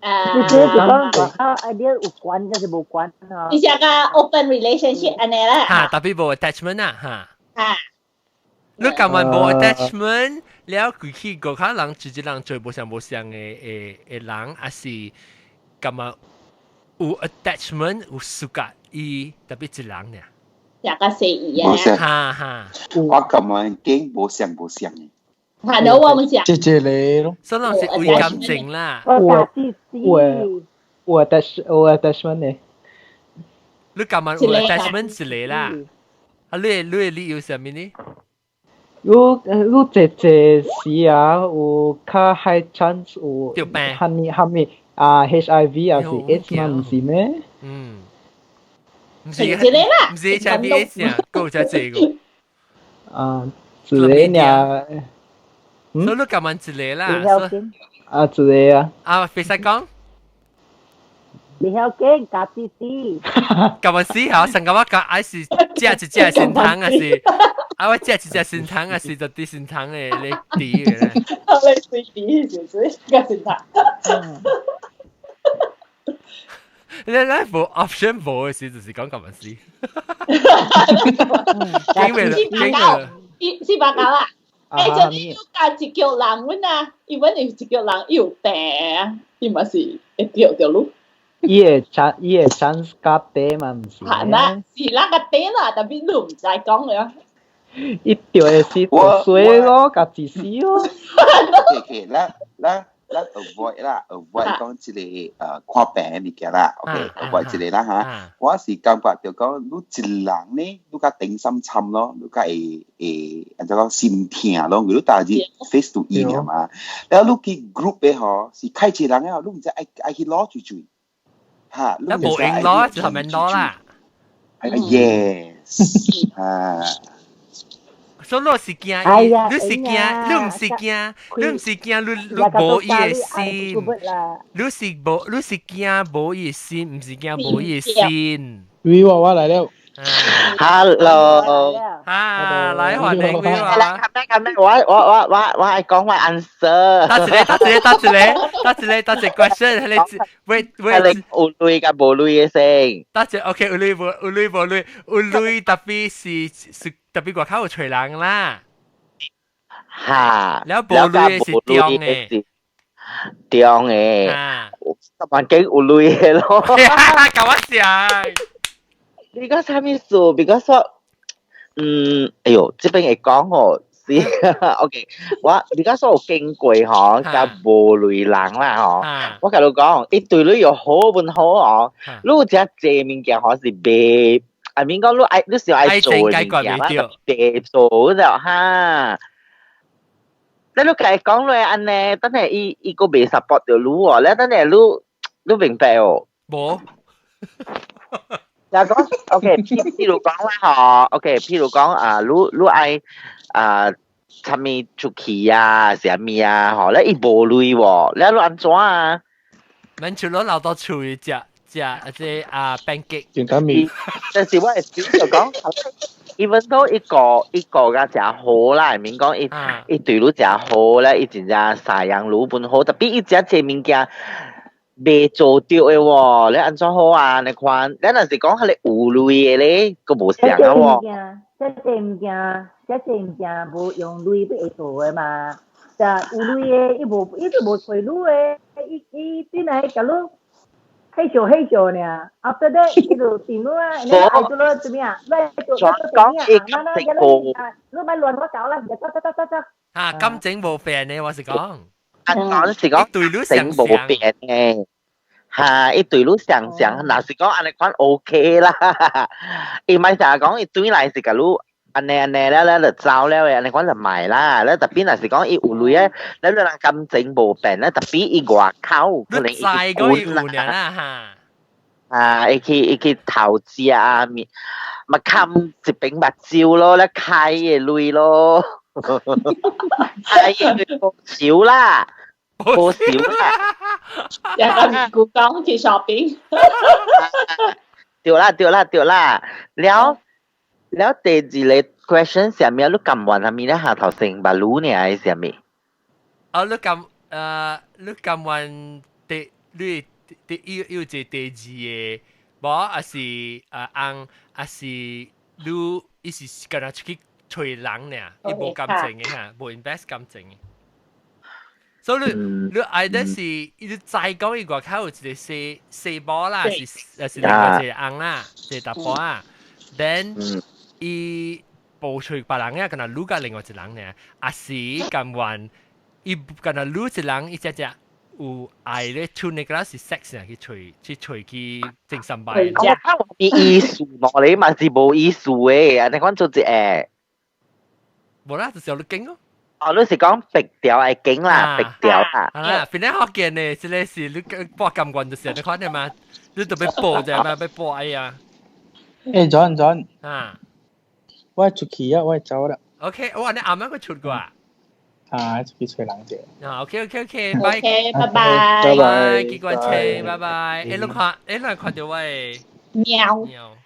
你這是講外口 idea 有關，還是無關啊？你這個 open relationship 按呢啦。哈，特別無 attachment 啊，哈。哈。你甘願無 attachment，了佢去外口人直接人做無相無相的人，還是甘願有 attachment 有 suka 伊特別一人呢？這個是伊啊。哈哈。我甘願揀無相無相的。係咯，我們講。這這個咯。所以是為感情啦。有有 attach 有 attachment 的。你甘願有 attachment 一個啦？啊，你的理由是啥物呢？你這這時啊，有較 high chance 有哈咪哈咪啊 HIV 還是 AIDS 嘛，毋是咩？嗯，毋是一個啦，毋是 HIV AIDS 啊，閣有遮濟個。啊，一個爾。所以你甘願一個啦。啊，一個啊。啊，袂使講。袂曉揀，家己死。甘願死吼，上個我講愛是食一隻心糖還是？啊，我食一隻心糖還是就啲心糖的咧滴的咧。你隨滴就是個心糖。你咱無 option 無的時，就是講甘願死。經未經未。489啊！欸，就你加一腳人阮啊，伊阮有一腳人伊有病啊，伊嘛是會著著你。伊會 chance 伊會 chance 較低嘛，毋是？係啦，是啦，較低啦，特別你毋知講了。伊著的是就衰咯，共自私咯。 OK，咱咱咱 avoid 啦，avoid 講這個看病的物件啦，OK，avoid 這個啦嚇。我是感覺就講，你一人呢，你較頂心參咯，你較會會按怎講心疼咯，因為你逐日 face to 伊爾嘛。然後你去 group 的吼，是較濟人啊，你毋知愛愛去攞住住。嚇，你無用攞就係免攞啦。 Yes，啊。所以你是驚伊，你是驚，你毋是驚，你毋是驚你無伊的心，你是無，你是驚無伊的心，毋是驚無伊的心。喂，我我來了。 Hello，啊，來歡迎你啊！來，咁咧，我係講我 answer。打一個，打一個，打一個，打一個，打一個 question，彼個喂喂，有鐳佮無鐳的先。打一個 OK，有鐳無有鐳無鐳，有鐳特別是是特別外口有揣人啦。哈，了無鐳的是中的。中的，環境有鐳的咯。共我講。你講啥物事？比如說，嗯，哎喲，這邊會講哦，是，OK，我你講說有經過吼，佮無鐳人啦吼，我共你講，伊對你又好本好哦，你有遮濟物件吼是袂，I mean 講你愛你是愛做的物件啦，袂做了哈。你你共伊講落按呢，等下伊伊閣袂 support 著你哦，咧等下你你明白哦？無。就講，OK，譬如講啦，吼，OK，譬如講啊，你你愛啊，啥物出去啊，啥物啊，吼，咧伊無鐳喎，咧你按怎啊？免除咗留到厝食食這啊 pancake。簡單麵。但是我會就講，even though 一個一個較誠好啦，免講伊伊對你誠好咧，伊真正贍養你本好，特別伊食這物件。袂做著的喎，你按怎好啊？你看，你若是講彼个有鐳的咧，閣無相啊喎。這這物件，這這物件無用鐳欲會做的嘛。就有鐳的，伊無伊就無揣你的，伊伊本來共你彼笑彼笑爾，after that 伊就電你啊，你愛做你做咩啊？你做做咩啊？那那你你莫亂我搞啦，走走走走走。嚇，感情無變呢，我是講。啊，講是講對你情無變嘅。嚇，伊對你相像，若是講按呢款 OK 啦。伊咪成日講伊對來是共你按呢按呢了了就走了的，按呢款就賣啦。咧特別若是講伊有鐳的，咧你人感情無變咧，特別伊外口可能伊去滾啦嚇。啊，伊去投資啊，咪咪冚一瓶目睭咯，咧開的鐳咯，開的鐳無少啦，無少啦。又咁古講去 shopping。對啦對啦對啦，了了第二個 question 啥物？你甘願啥物咧？下頭先捌擼呢？還是啥物？哦，你甘願第你第有有一個第二個，無還是翁，還是你伊是干焦出去揣人爾，伊無感情的哈，無 invest 感情的。所以你 either 是伊知講伊外口有一個細細某啦，是是另外一個翁啦，一個查埔啊，then 伊無揣別人啊，干焦你佮另外一個人爾，抑是甘願伊干焦你一人，伊只只有愛咧，剩的個是 sex 啊，去揣去揣去精神病。我看意思喏，你嘛是無意思的，按呢款做一個。無啦，就是你經咯。哦，你是講白條會經啦，白條啦。啊，本來福建的，這個是你報甘願就是你看的嘛，你特別報者嘛，要報愛啊。欸，John John。啊。我出去啊，我走啦。 OK，我你啱啱個出過啊？啊，出去揣人者。啊，OK，拜。 OK，拜拜。拜拜。機關車，拜拜。欸，你看，欸，你看到我的貓貓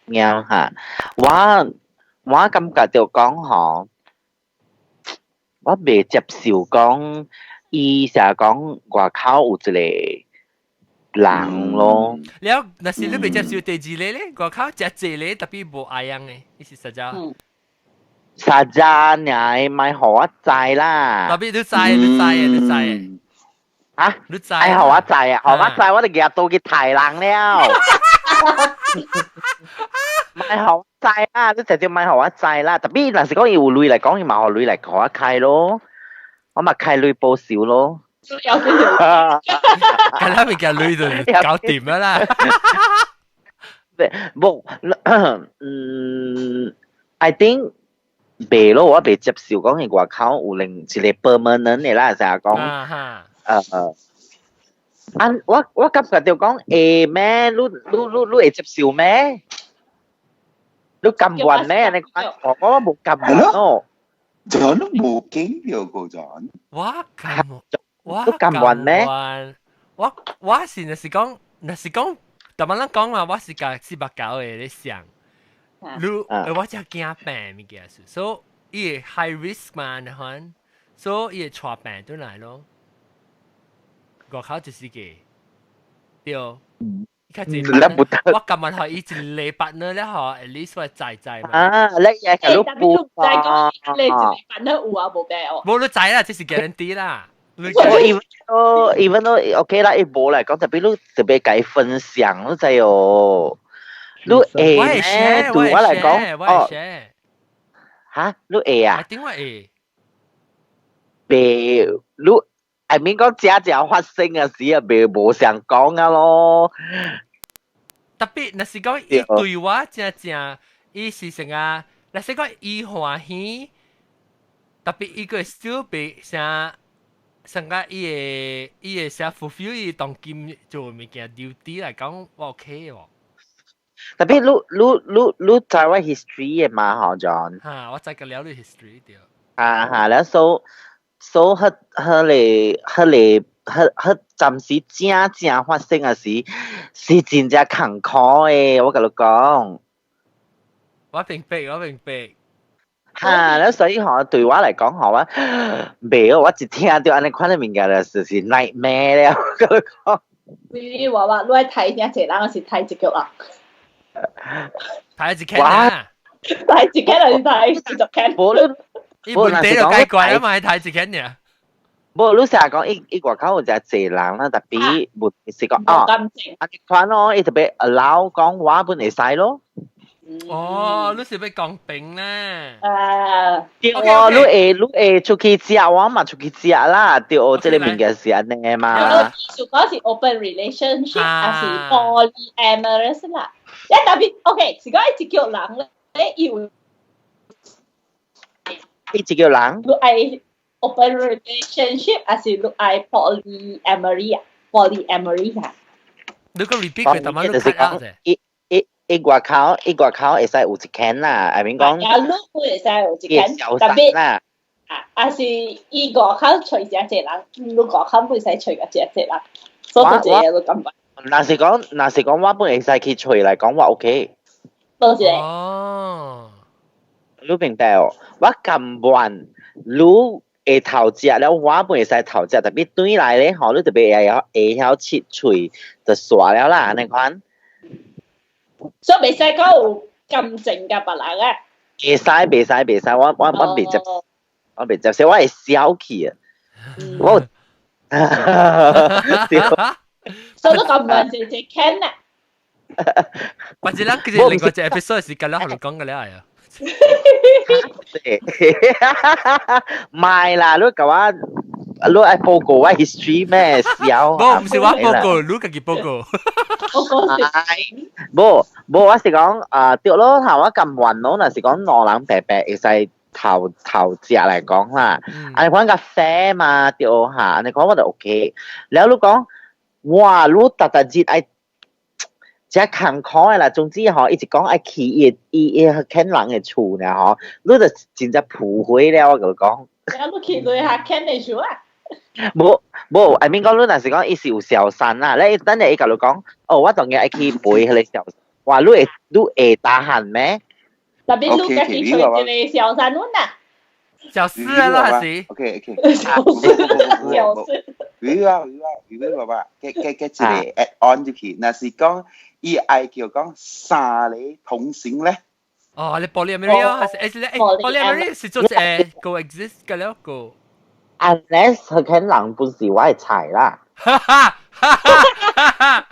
喵哈，我感覺就講吼，我袂接受講，伊成日講外口有一個人咯。了，若是你袂接受第二個咧，外口食濟個特別無愛樣的，伊是實在。實在爾，莫予我知啦。特別你知，你知，你知。啊？你知？愛予我知啊！予我知，我就舉刀去刣人了。莫予我知啦，你直接莫予我知啦。特別若是講伊有鐳來講，伊嘛予鐳來予我開咯，我嘛開鐳報仇咯。有少少。咁啦，咪叫鐳就搞掂啦。無，嗯，I think 袂咯，我袂接受講伊外口有另一個 permanent 的啦，成日講，啊，我感覺就講會咩？你會接受咩？你甘願咩？你講我無甘願咯。就都無經驗過 John。我甘，我你甘願咩？我是若是講，若是講，逐擺咱講嘛，我是共四百九的咧想。你我真驚病物件是，所以伊會 high risk 嘛，你看，所以伊會帶病轉來咯。外口就是個，對。較濟，我甘願予伊一禮拜呢，了吼，at least 我知知嘛。啊，你也係你唔知講你一禮拜呢有啊無病哦？無你知啦，這是 guarantee 啦。我 even though OK 啦，伊無來講，特別你特別共伊分享，你知哦。你會咩？對我來講，哦，嚇，你會啊？點我會？袂，你 I mean 講正正發生嘅事啊，袂無想講啊咯。特別若是講伊對我正正，伊是成啊，若是講伊歡喜，特別伊個 still 袂啥，成個伊會啥 fulfill 伊當今做物件 duty 來講，我 OK 喎。特別你知我 history 嘅嘛？嗬，John。嚇，我知個了你 history 對。啊哈，了 so 彼彼個彼個彼彼暫時正正發生嘅時，是真正艱苦的，我共你講。我明白，我明白。哈，了所以吼，對我來講吼，我袂我一聽著按呢款的物件，就是 nightmare 了，我共你講。你話話你愛刣真濟人，是刣一腳啊？刣一間啊！刣一間還是刣40間？無你，伊問題就解決啊嘛，刣一間爾。無，你成日講伊伊外口有誠濟人啦，特別問題是講哦，啊，款咯，伊特別 allow 講我本會使咯。哦，你是欲公平咧？啊，對哦，你會出去食，我嘛出去食啦。對哦，這个物件是按呢嘛。意思講是 open relationship，還是 polyamorous 啦？一特別 OK，是講一叫人咧，伊有伊一叫人，你愛 open relationship，還是你愛 polyamory 啊？polyamory 啊？你個 repeat 佢，但係你 cut out 啫。伊外口會使有一間啦，I mean 講。啊，你會使有一間，特別啦。啊，還是伊外口揣一個人，你外口袂使揣個一個人，所以這個你感覺。若是講，我本會使去揣來講，我 OK。多謝。哦。你明白哦？我甘願你會頭食了，我本會使頭食，特別轉來咧吼，你特別會曉切喙就煞了啦，按呢款。所以袂使講有感情佮別人啊。袂使袂使袂使，我袂接，我袂接受，我會消氣啊！我，所以你甘願是一間啊？或者咱其實另外一個 episode 是咁樣同你講嘅咧，係啊。唔係啦，你共我，你愛報告我 history 咩？笑。無，毋是我報告，你家己報告。報告是。無無，我是講啊，對咯，頭我咁暈咯，若是講兩人白白會使頭頭食來講啦，按呢款較 fair 嘛，對嚇，按呢款我就 OK。了你講，哇，你逐逐日愛。遮艱苦的啦，總之吼，伊一講愛去伊伊伊去人的厝爾吼，你就真正撲火了，我共你講。啊，你去對下牽的厝啊？無無，I mean 講你若是講伊是有小三啦，你等下伊共你講，哦，我當然愛去陪彼个小三，哇，你會 tahan 咩？特別你家己揣一個小三阮啊？小四啊，還是？OK OK。小四，小四。有啊有啊有啊，爸爸，加一個 add on 入去，若是講伊愛叫講三个同性咧。哦，你 polyamory 啊，還是誒？polyamory 是做coexist 嘅了個。 Unless 佢肯人本是我的菜啦。哈哈哈哈哈！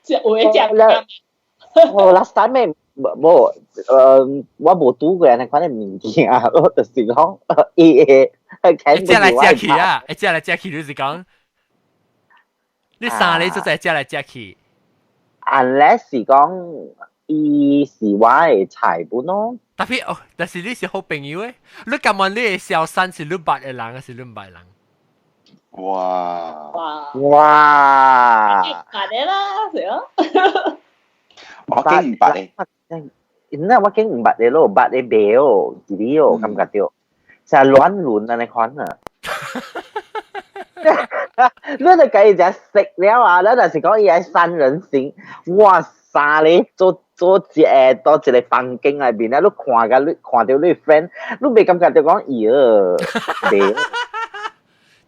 就會講啦。我 last time 咩無，我無拄過按呢款的物件，我就是講，伊會會食來食去啊，會食來食去，就是講，你三个做在食來食去。 Unless 是講伊是我的菜本咯。特別哦，但是你是好朋友誒，你感覺你的小三是你捌的人，還是你毋捌的人？哇！哇！哇！捌的啦，是哦。我經毋捌的。那我經毋捌的咯，捌的袂哦，記得哦，感覺著，就亂倫按呢款啊。你就共伊食食了啊！你若是講伊愛三人行，哇，三个做做一个到一个房間內面啊！你看共你看著你 friend，你袂感覺著講伊哦，袂。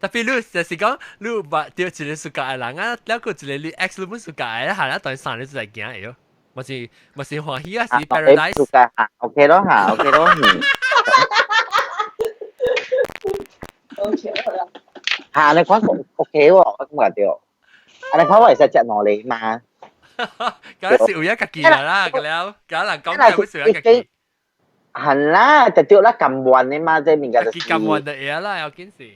特別你就是講，你捌著一個 suka 的人啊，了閣一個你 ex 你本 suka 的，下一段三個就來行會哦，嘛是歡喜啊，是 paradise。 suka 嚇，OK 咯嚇，OK 咯。 OK 啦。嚇，你講 OK 喎，我感覺著。啊，你講我會使食兩个嘛？咁是有一家己啦，咁了，咁人講就會是有一家己。係啦，就對啦，甘願的嘛，這物件就是。甘願就會啦，要緊是。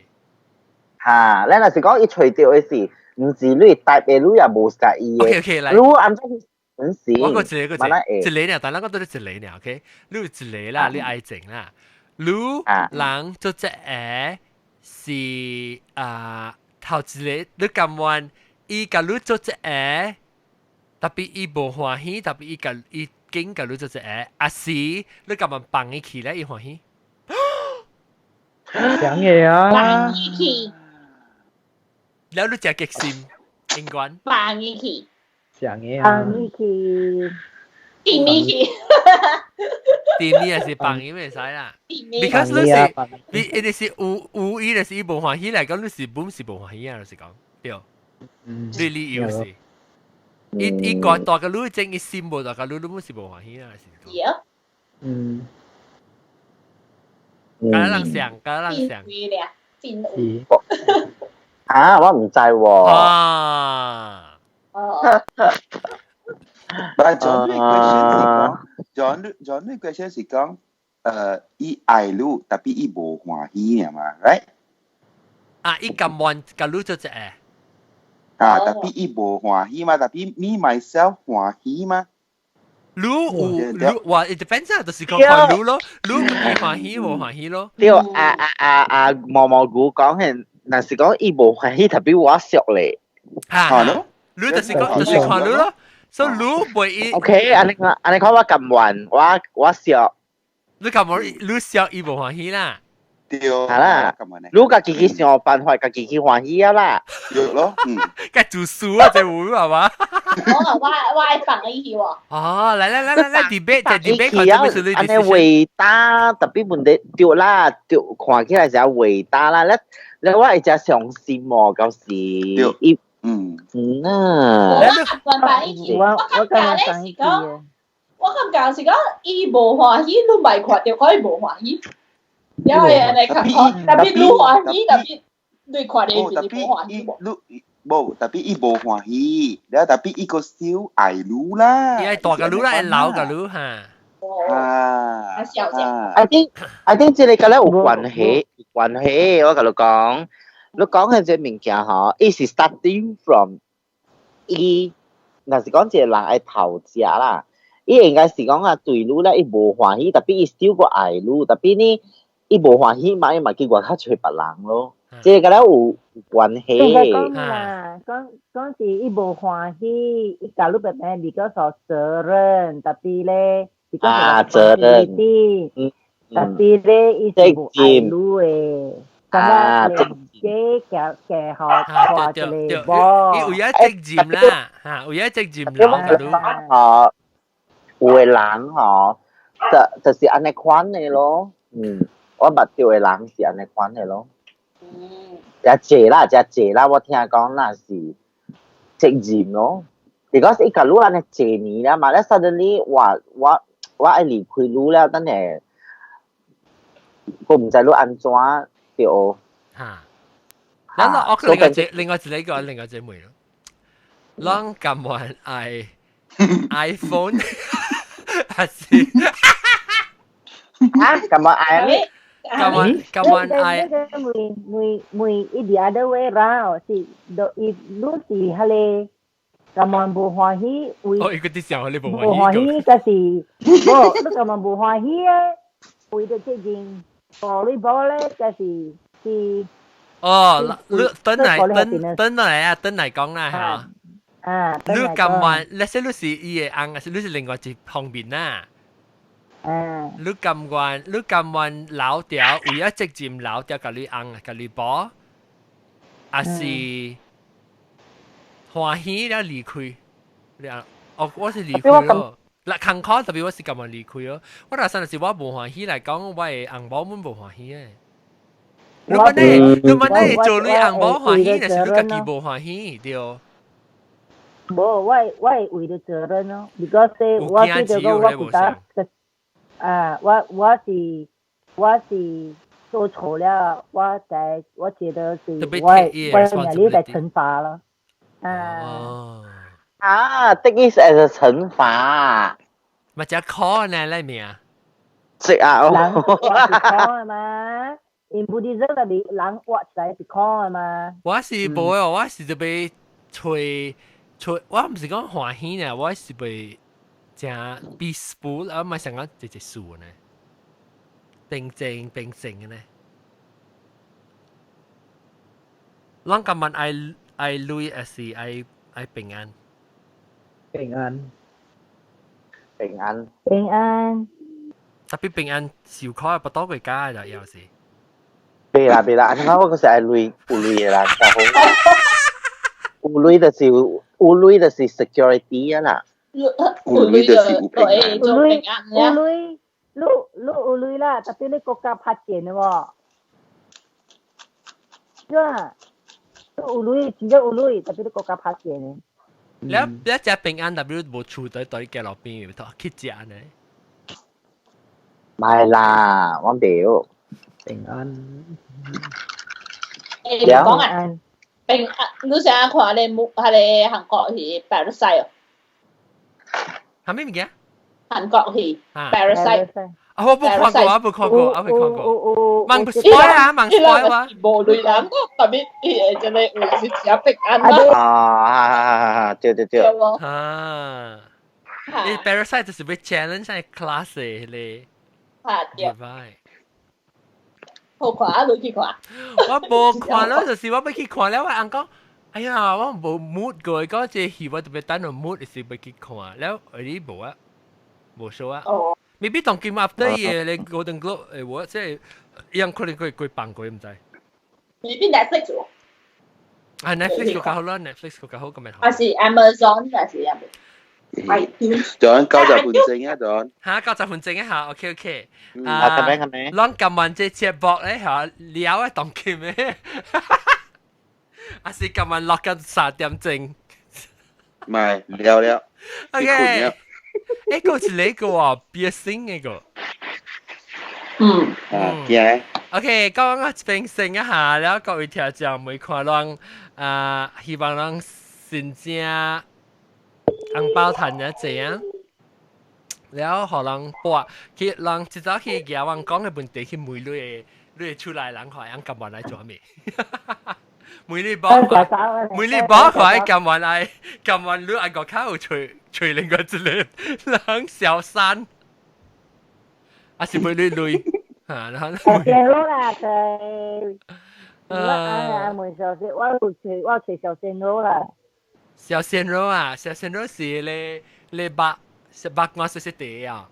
嚇，你若是講伊揣著的是，毋是你搭的，你也無佮意的。 OK OK，來。你按怎毋是？我閣一個閣一個，一個爾，但咱講到一個爾，OK？你有一個啦，你愛情啦，你人做這个是啊，頭一個你甘願伊共你做這个，特別伊無歡喜，特別伊共伊緊共你做這个，抑是你甘願放伊去咧，伊歡喜？講嘢啊！放伊去。了你誠激心，應該。放伊去。講嘢啊！放伊去。甜蜜去。甜蜜還是放伊袂使啦。Because 你是，你一定是有有伊就是伊無歡喜來講，你是本是無歡喜啊，就是講對。你理由是，伊伊個大個女正伊心無大個女，你本是無歡喜啊，是。對。嗯。敢人想，敢人想。真有。啊，我毋知喎。啊。哦。但 John 嘅 question 是講，John 嘅 question 是講，伊愛你，tapi 伊無歡喜嘛，right？啊，伊甘願佮你做一個。啊，tapi 伊無歡喜嘛，tapi me myself 歡喜嘛。你有你話，it depends 啊，就是講看你咯，你歡喜無歡喜咯。對，啊啊啊啊，毛毛菇講係，若是講伊無歡喜，特別我熟咧。嚇，你就是講就是看你咯，所以你袂伊。 OK，按呢看按呢看我甘願，我熟。你甘願，你熟伊無歡喜啦。對。係啦，你家己去想辦法，家己去歡喜啊啦。對咯，嗯。該做數啊，這會係嘛？我愛放伊去喎。哦，來來來來來，debate 就 debate 看這是你按呢偉大，特別問題對啦，對，看起來是偉大啦。你你我會真傷心喎，到時伊嗯嗯啊。我感覺伊去，我感覺咧是講，我感覺是講伊無歡喜，你咪看著講伊無歡喜。因為按呢較好，特別你歡喜，特別你看著是無歡喜。無，特別伊無歡喜，了特別伊個 still 愛你啦。伊愛大個你啦，愛老個你哈。啊，笑啫。 I think 這個佮你有關係，有關係。我共你講，你講的這物件吼，伊是 starting from 伊，若是講一個人愛頭食啦，伊應該是講啊對你咧，伊無歡喜，特別伊 still 閣愛你，特別呢，伊無歡喜嘛，伊嘛去外口揣別人咯。這個佮你有關係。應該講啦，講講是伊無歡喜，伊共你白白比較受責任，特別咧，啊責任，特別咧，伊是無愛你的。啊，這加加好看一個無。伊有一責任啦，嚇，有一責任啦。哦，有的人吼，就是按呢款的咯，嗯，我捌著的人是按呢款的咯。真濟啦，真濟啦！我聽講那是責任咯。because 伊共你按呢濟年啦嘛，咧 suddenly 我愛離開你了，等下我毋知你按怎對。嚇！嗱，我另外一另外一個另外一個問咯，攏甘願愛 iPhone 還是？啊，甘願愛咩？甘願甘願愛。每每每伊 the other way round 是，伊你是彼個甘願無歡喜，為哦，伊個啲想你無無歡喜，就是無你甘願無歡喜啊，為著責任，無你無咧，就是是。哦，你等來等等來啊，等來講啦嚇。啊，你甘願，你說你是伊的翁，還是你是另外一方面啊？你甘願，你甘願留掉，為咗責任留掉，共你翁，共你婆，還是歡喜了離開？你啊，哦，我是離開咯。嗱，坎坷特別我是甘願離開咯。我若算是我無歡喜來講，我的翁某們無歡喜的。你問你，你問你做你翁某歡喜，還是你家己無歡喜？對。無，我會為著責任咯。because 我記得講我記得。啊，我是做錯了，我在我覺得是我壓力在懲罰了。啊啊，這個是 as a 懲罰。咪就可呢，裏面。食啊！人活是苦嘛，因 Buddhism 裏面人活起來是苦嘛。我是無哦，我是特別揣揣，我毋是講歡喜呢，我是被真 peaceful，啊，咪想講一隻樹呢，平靜平靜嘅呢。咱今晚愛愛鐳還是愛愛平安？平安，平安，平安。特別平安受苦不多國家啦，有時。別啦別啦，我嗰時愛鐳有鐳的啦，較好。有鐳就是有鐳就是 security 啊啦。有鐳就是有平安。有鐳有鐳，你你有鐳啦，特別你國家拍錢的喎。對啊，有鐳真正有鐳，特別你國家拍錢的。你你食平安，特別無厝對對街路邊，去食呢？唔係啦，我屌。平安。誒，講啊，平安，你成日看咧木，彼個韓國是白日曬哦。係咩物件？韓國戲 Parasite。啊，我冇看過，我冇看過，我未看過。盲 spoil 啊，盲 spoil 啊！無類人，特別伊會真係有是誠逼安啦。啊，對對對。啊，你 Parasite 就是要 challenge 係 class 嘅咧。啊對。好看啊，你去看。我無看了，就是我欲去看了，我翁講，哎呀，我無 mood 過，講這戲我特別等到 mood 時欲去看，了你無啊，無數啊。哦。 maybe 當今 after 伊你 Golden Globe 我即係樣可能佢佢放過唔知。 maybe Netflix 喎。啊 Netflix 個較好啦，Netflix 個較好咁樣。還是 Amazon 還是有冇？仲90分鐘啊，仲嚇90分鐘一下，OK OK。啊，咁樣咁樣。咱今晚這節目咧嚇了啊，當今嘅，還是今晚落緊3點鐘。唔係了了。 OK。誒，個是你個喎，別星嘅個。嗯。啊，驚。 OK，講我平成一下，了各位聽眾每看咱啊，希望咱新正紅包趁一濟啊，了予人播，去人一早去舉我講嘅問題去問你的，你的厝內人看會甘願來做咩？問你寶，問你寶看會甘願來，甘願你愛國較有揣揣另外一個人小三，還是問你累？嚇，然後。小鮮肉啦，對。我啊，問小鮮，我有揣我揣小鮮肉啦。小鮮肉啊，小鮮肉是咧咧肉是肉乾細細地啊。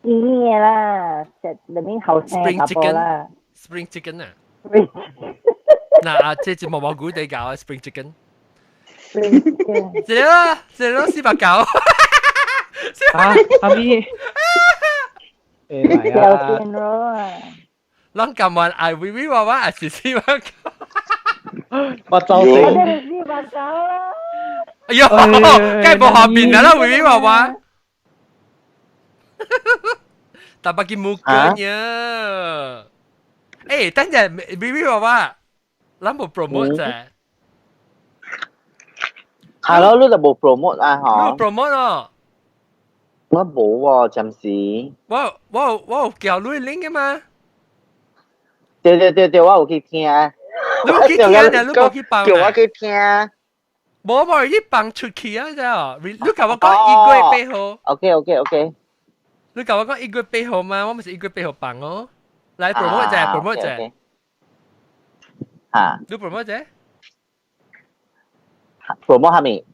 甜啦，食裡面後生 Spring 查甫啦。 Spring chicken 啊。嗱啊，這節目冇古地搞啊，Spring chicken。 Spring chicken。這個這個489。啊，阿咪。誒小鮮肉啊！咱今晚愛微微娃娃還是489？我走我真係489啦！哎呦，梗係冇下面啦，微微娃娃。tak bagi mukanya. Eh，等陣微微娃娃，咱無 promote 啫。係咯，你就冇 promote 啊？嗬。你 promote 哦。我冇喎，暫時。我有叫你 link 嘅嘛？對對對對，我有去聽。你有去聽啊？你冇去放？叫我去聽。冇冇，你放出去啊！啫，你共我講1月8號。 OK OK OK。你共我講1月8號嘛？我咪是一月八號放哦。來 promote 者，promote 者。嚇？你 promote 者？promote 係咪？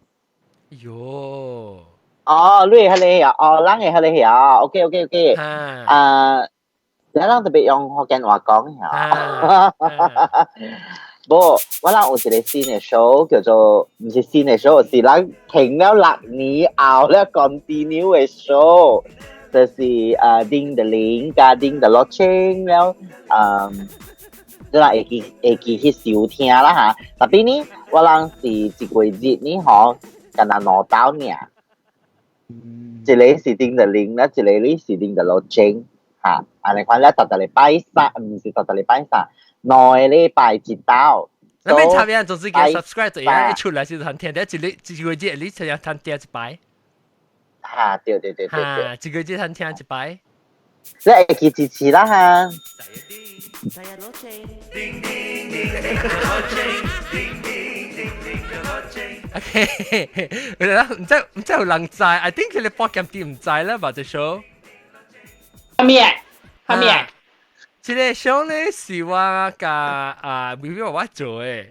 喲。哦，你係你啊？哦，咱嘅係你啊？OK OK OK。啊，你咱特別用福建話講下。無，我人有一個新的 show 叫做，毋是新的 show，是咱停了6年後了 continue 的 show，就是丁德林佮丁德樂清了，你若會記會記去收聽啦嚇。特別呢，我人是一個月呢吼，干焦兩晝爾。一個是丁德林，啦，一個呢是丁德樂清，嚇。按呢款咧，逐逐禮拜三，毋是逐逐禮拜三。2個禮拜一晝。你免插嘢，總之叫 subscribe 就一出來就通聽，一日一個月你才通聽一擺。嚇，對對對對對。一個月通聽一擺。你會記支持啦嚇。 OK，毋知有人知，I think 佢哋播監啲毋知啦，或者 show。啥物啊？啥物啊？這個 show 咧是我共啊微微我做的，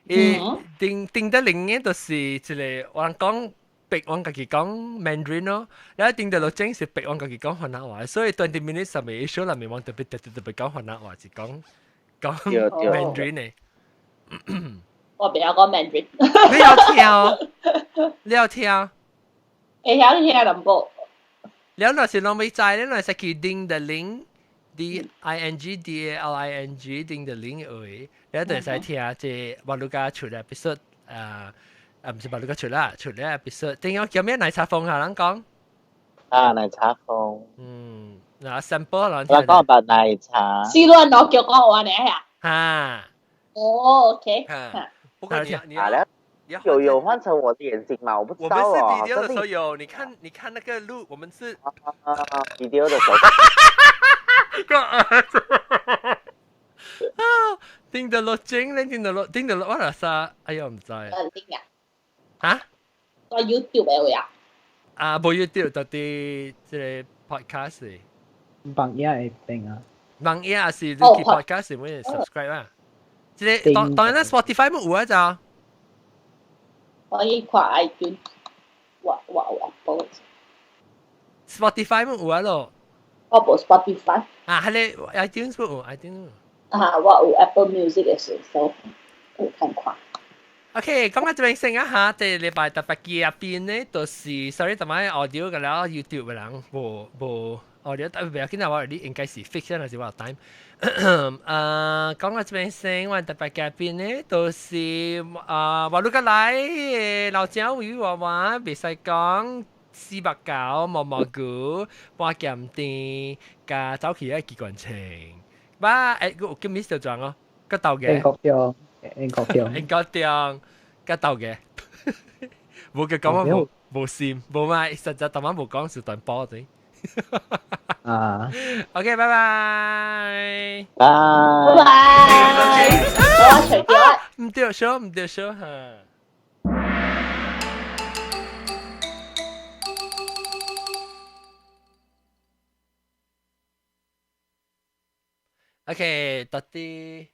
伊定定得另嘅就是一個我講白，我家己講 Mandarin 咯，然後定得落正是白，我家己講番仔話，所以20 minutes 上面 show 內面我特別特別特別講番仔話，是講講 Mandarin 的。我袂曉講 Mandarin。你有聽？你有聽？會曉聽淡薄。了若是攏欲知，你若是去丁的 link。D I N G D A L I N G 丁的 link 位，你就會使聽這馬路家出來 episode 啊啊，毋是馬路家出啦，出來 episode。點樣叫咩奶茶風啊？人講啊，奶茶風。嗯，嗱，sample 人。我講白奶茶。是亂攞叫講話呢呀？嚇。哦，OK。不過你你好了。有換成我的眼睛嗎？我不知道哦。我們是 video 的時候有，你看你看那個錄，我們是 video 的時候。啊！頂得落精，你頂得落，頂得落，我嚟啥？哎呀，唔知。頂啊！嚇？個 YouTube 嘅位啊？啊，無 YouTube，到底這個 podcast。網頁會變啊。網頁也是你去 podcast 會 subscribe 啊。這個當當然啦，Spotify 冇有啊咋？可以看 iTunes，我有 Apple。 Spotify 冇有啊咯。我無 Spotify。啊，係你 iTunes 冇有 iTunes。啊，我有 Apple Music 嘅時候，有看看。 OK，講到這邊先啊嚇，這禮拜特別記入邊呢，就是 sorry，同埋 audio 嘅啦，YouTube 嘅人無無 audio 特別緊啊，我你應該是 fix 還是我有 time。啊，講到這邊先，我特別嘉賓呢，就是啊，話你個來老蔣魚娃娃，袂使講四百九毛毛菇，半鹹甜，加走去個機關槍。哇！誒，個叫 miss 掉裝哦，個豆嘅。英國中，英國中，英國中，個豆嘅。無佢講我無無心，無嘛，實在頭晚無講是斷波的。啊。 OK，拜拜。拜。拜拜。我除掉。唔對數，唔對數嚇。OK，到底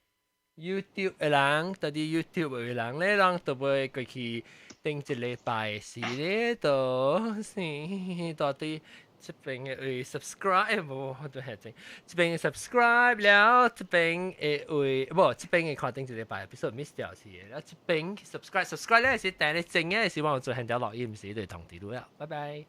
YouTube 的人，到底 YouTube 的人咧，人都會過去頂一禮拜時咧，就是到底這邊的位 subscribe 無，都係正，這邊 subscribe 了，這邊的位無，這邊的看頂一禮拜，必須 miss 掉是的，了這邊 subscribe subscribe 咧是訂咧正嘅，是我做很條錄音時就通知你了，拜拜。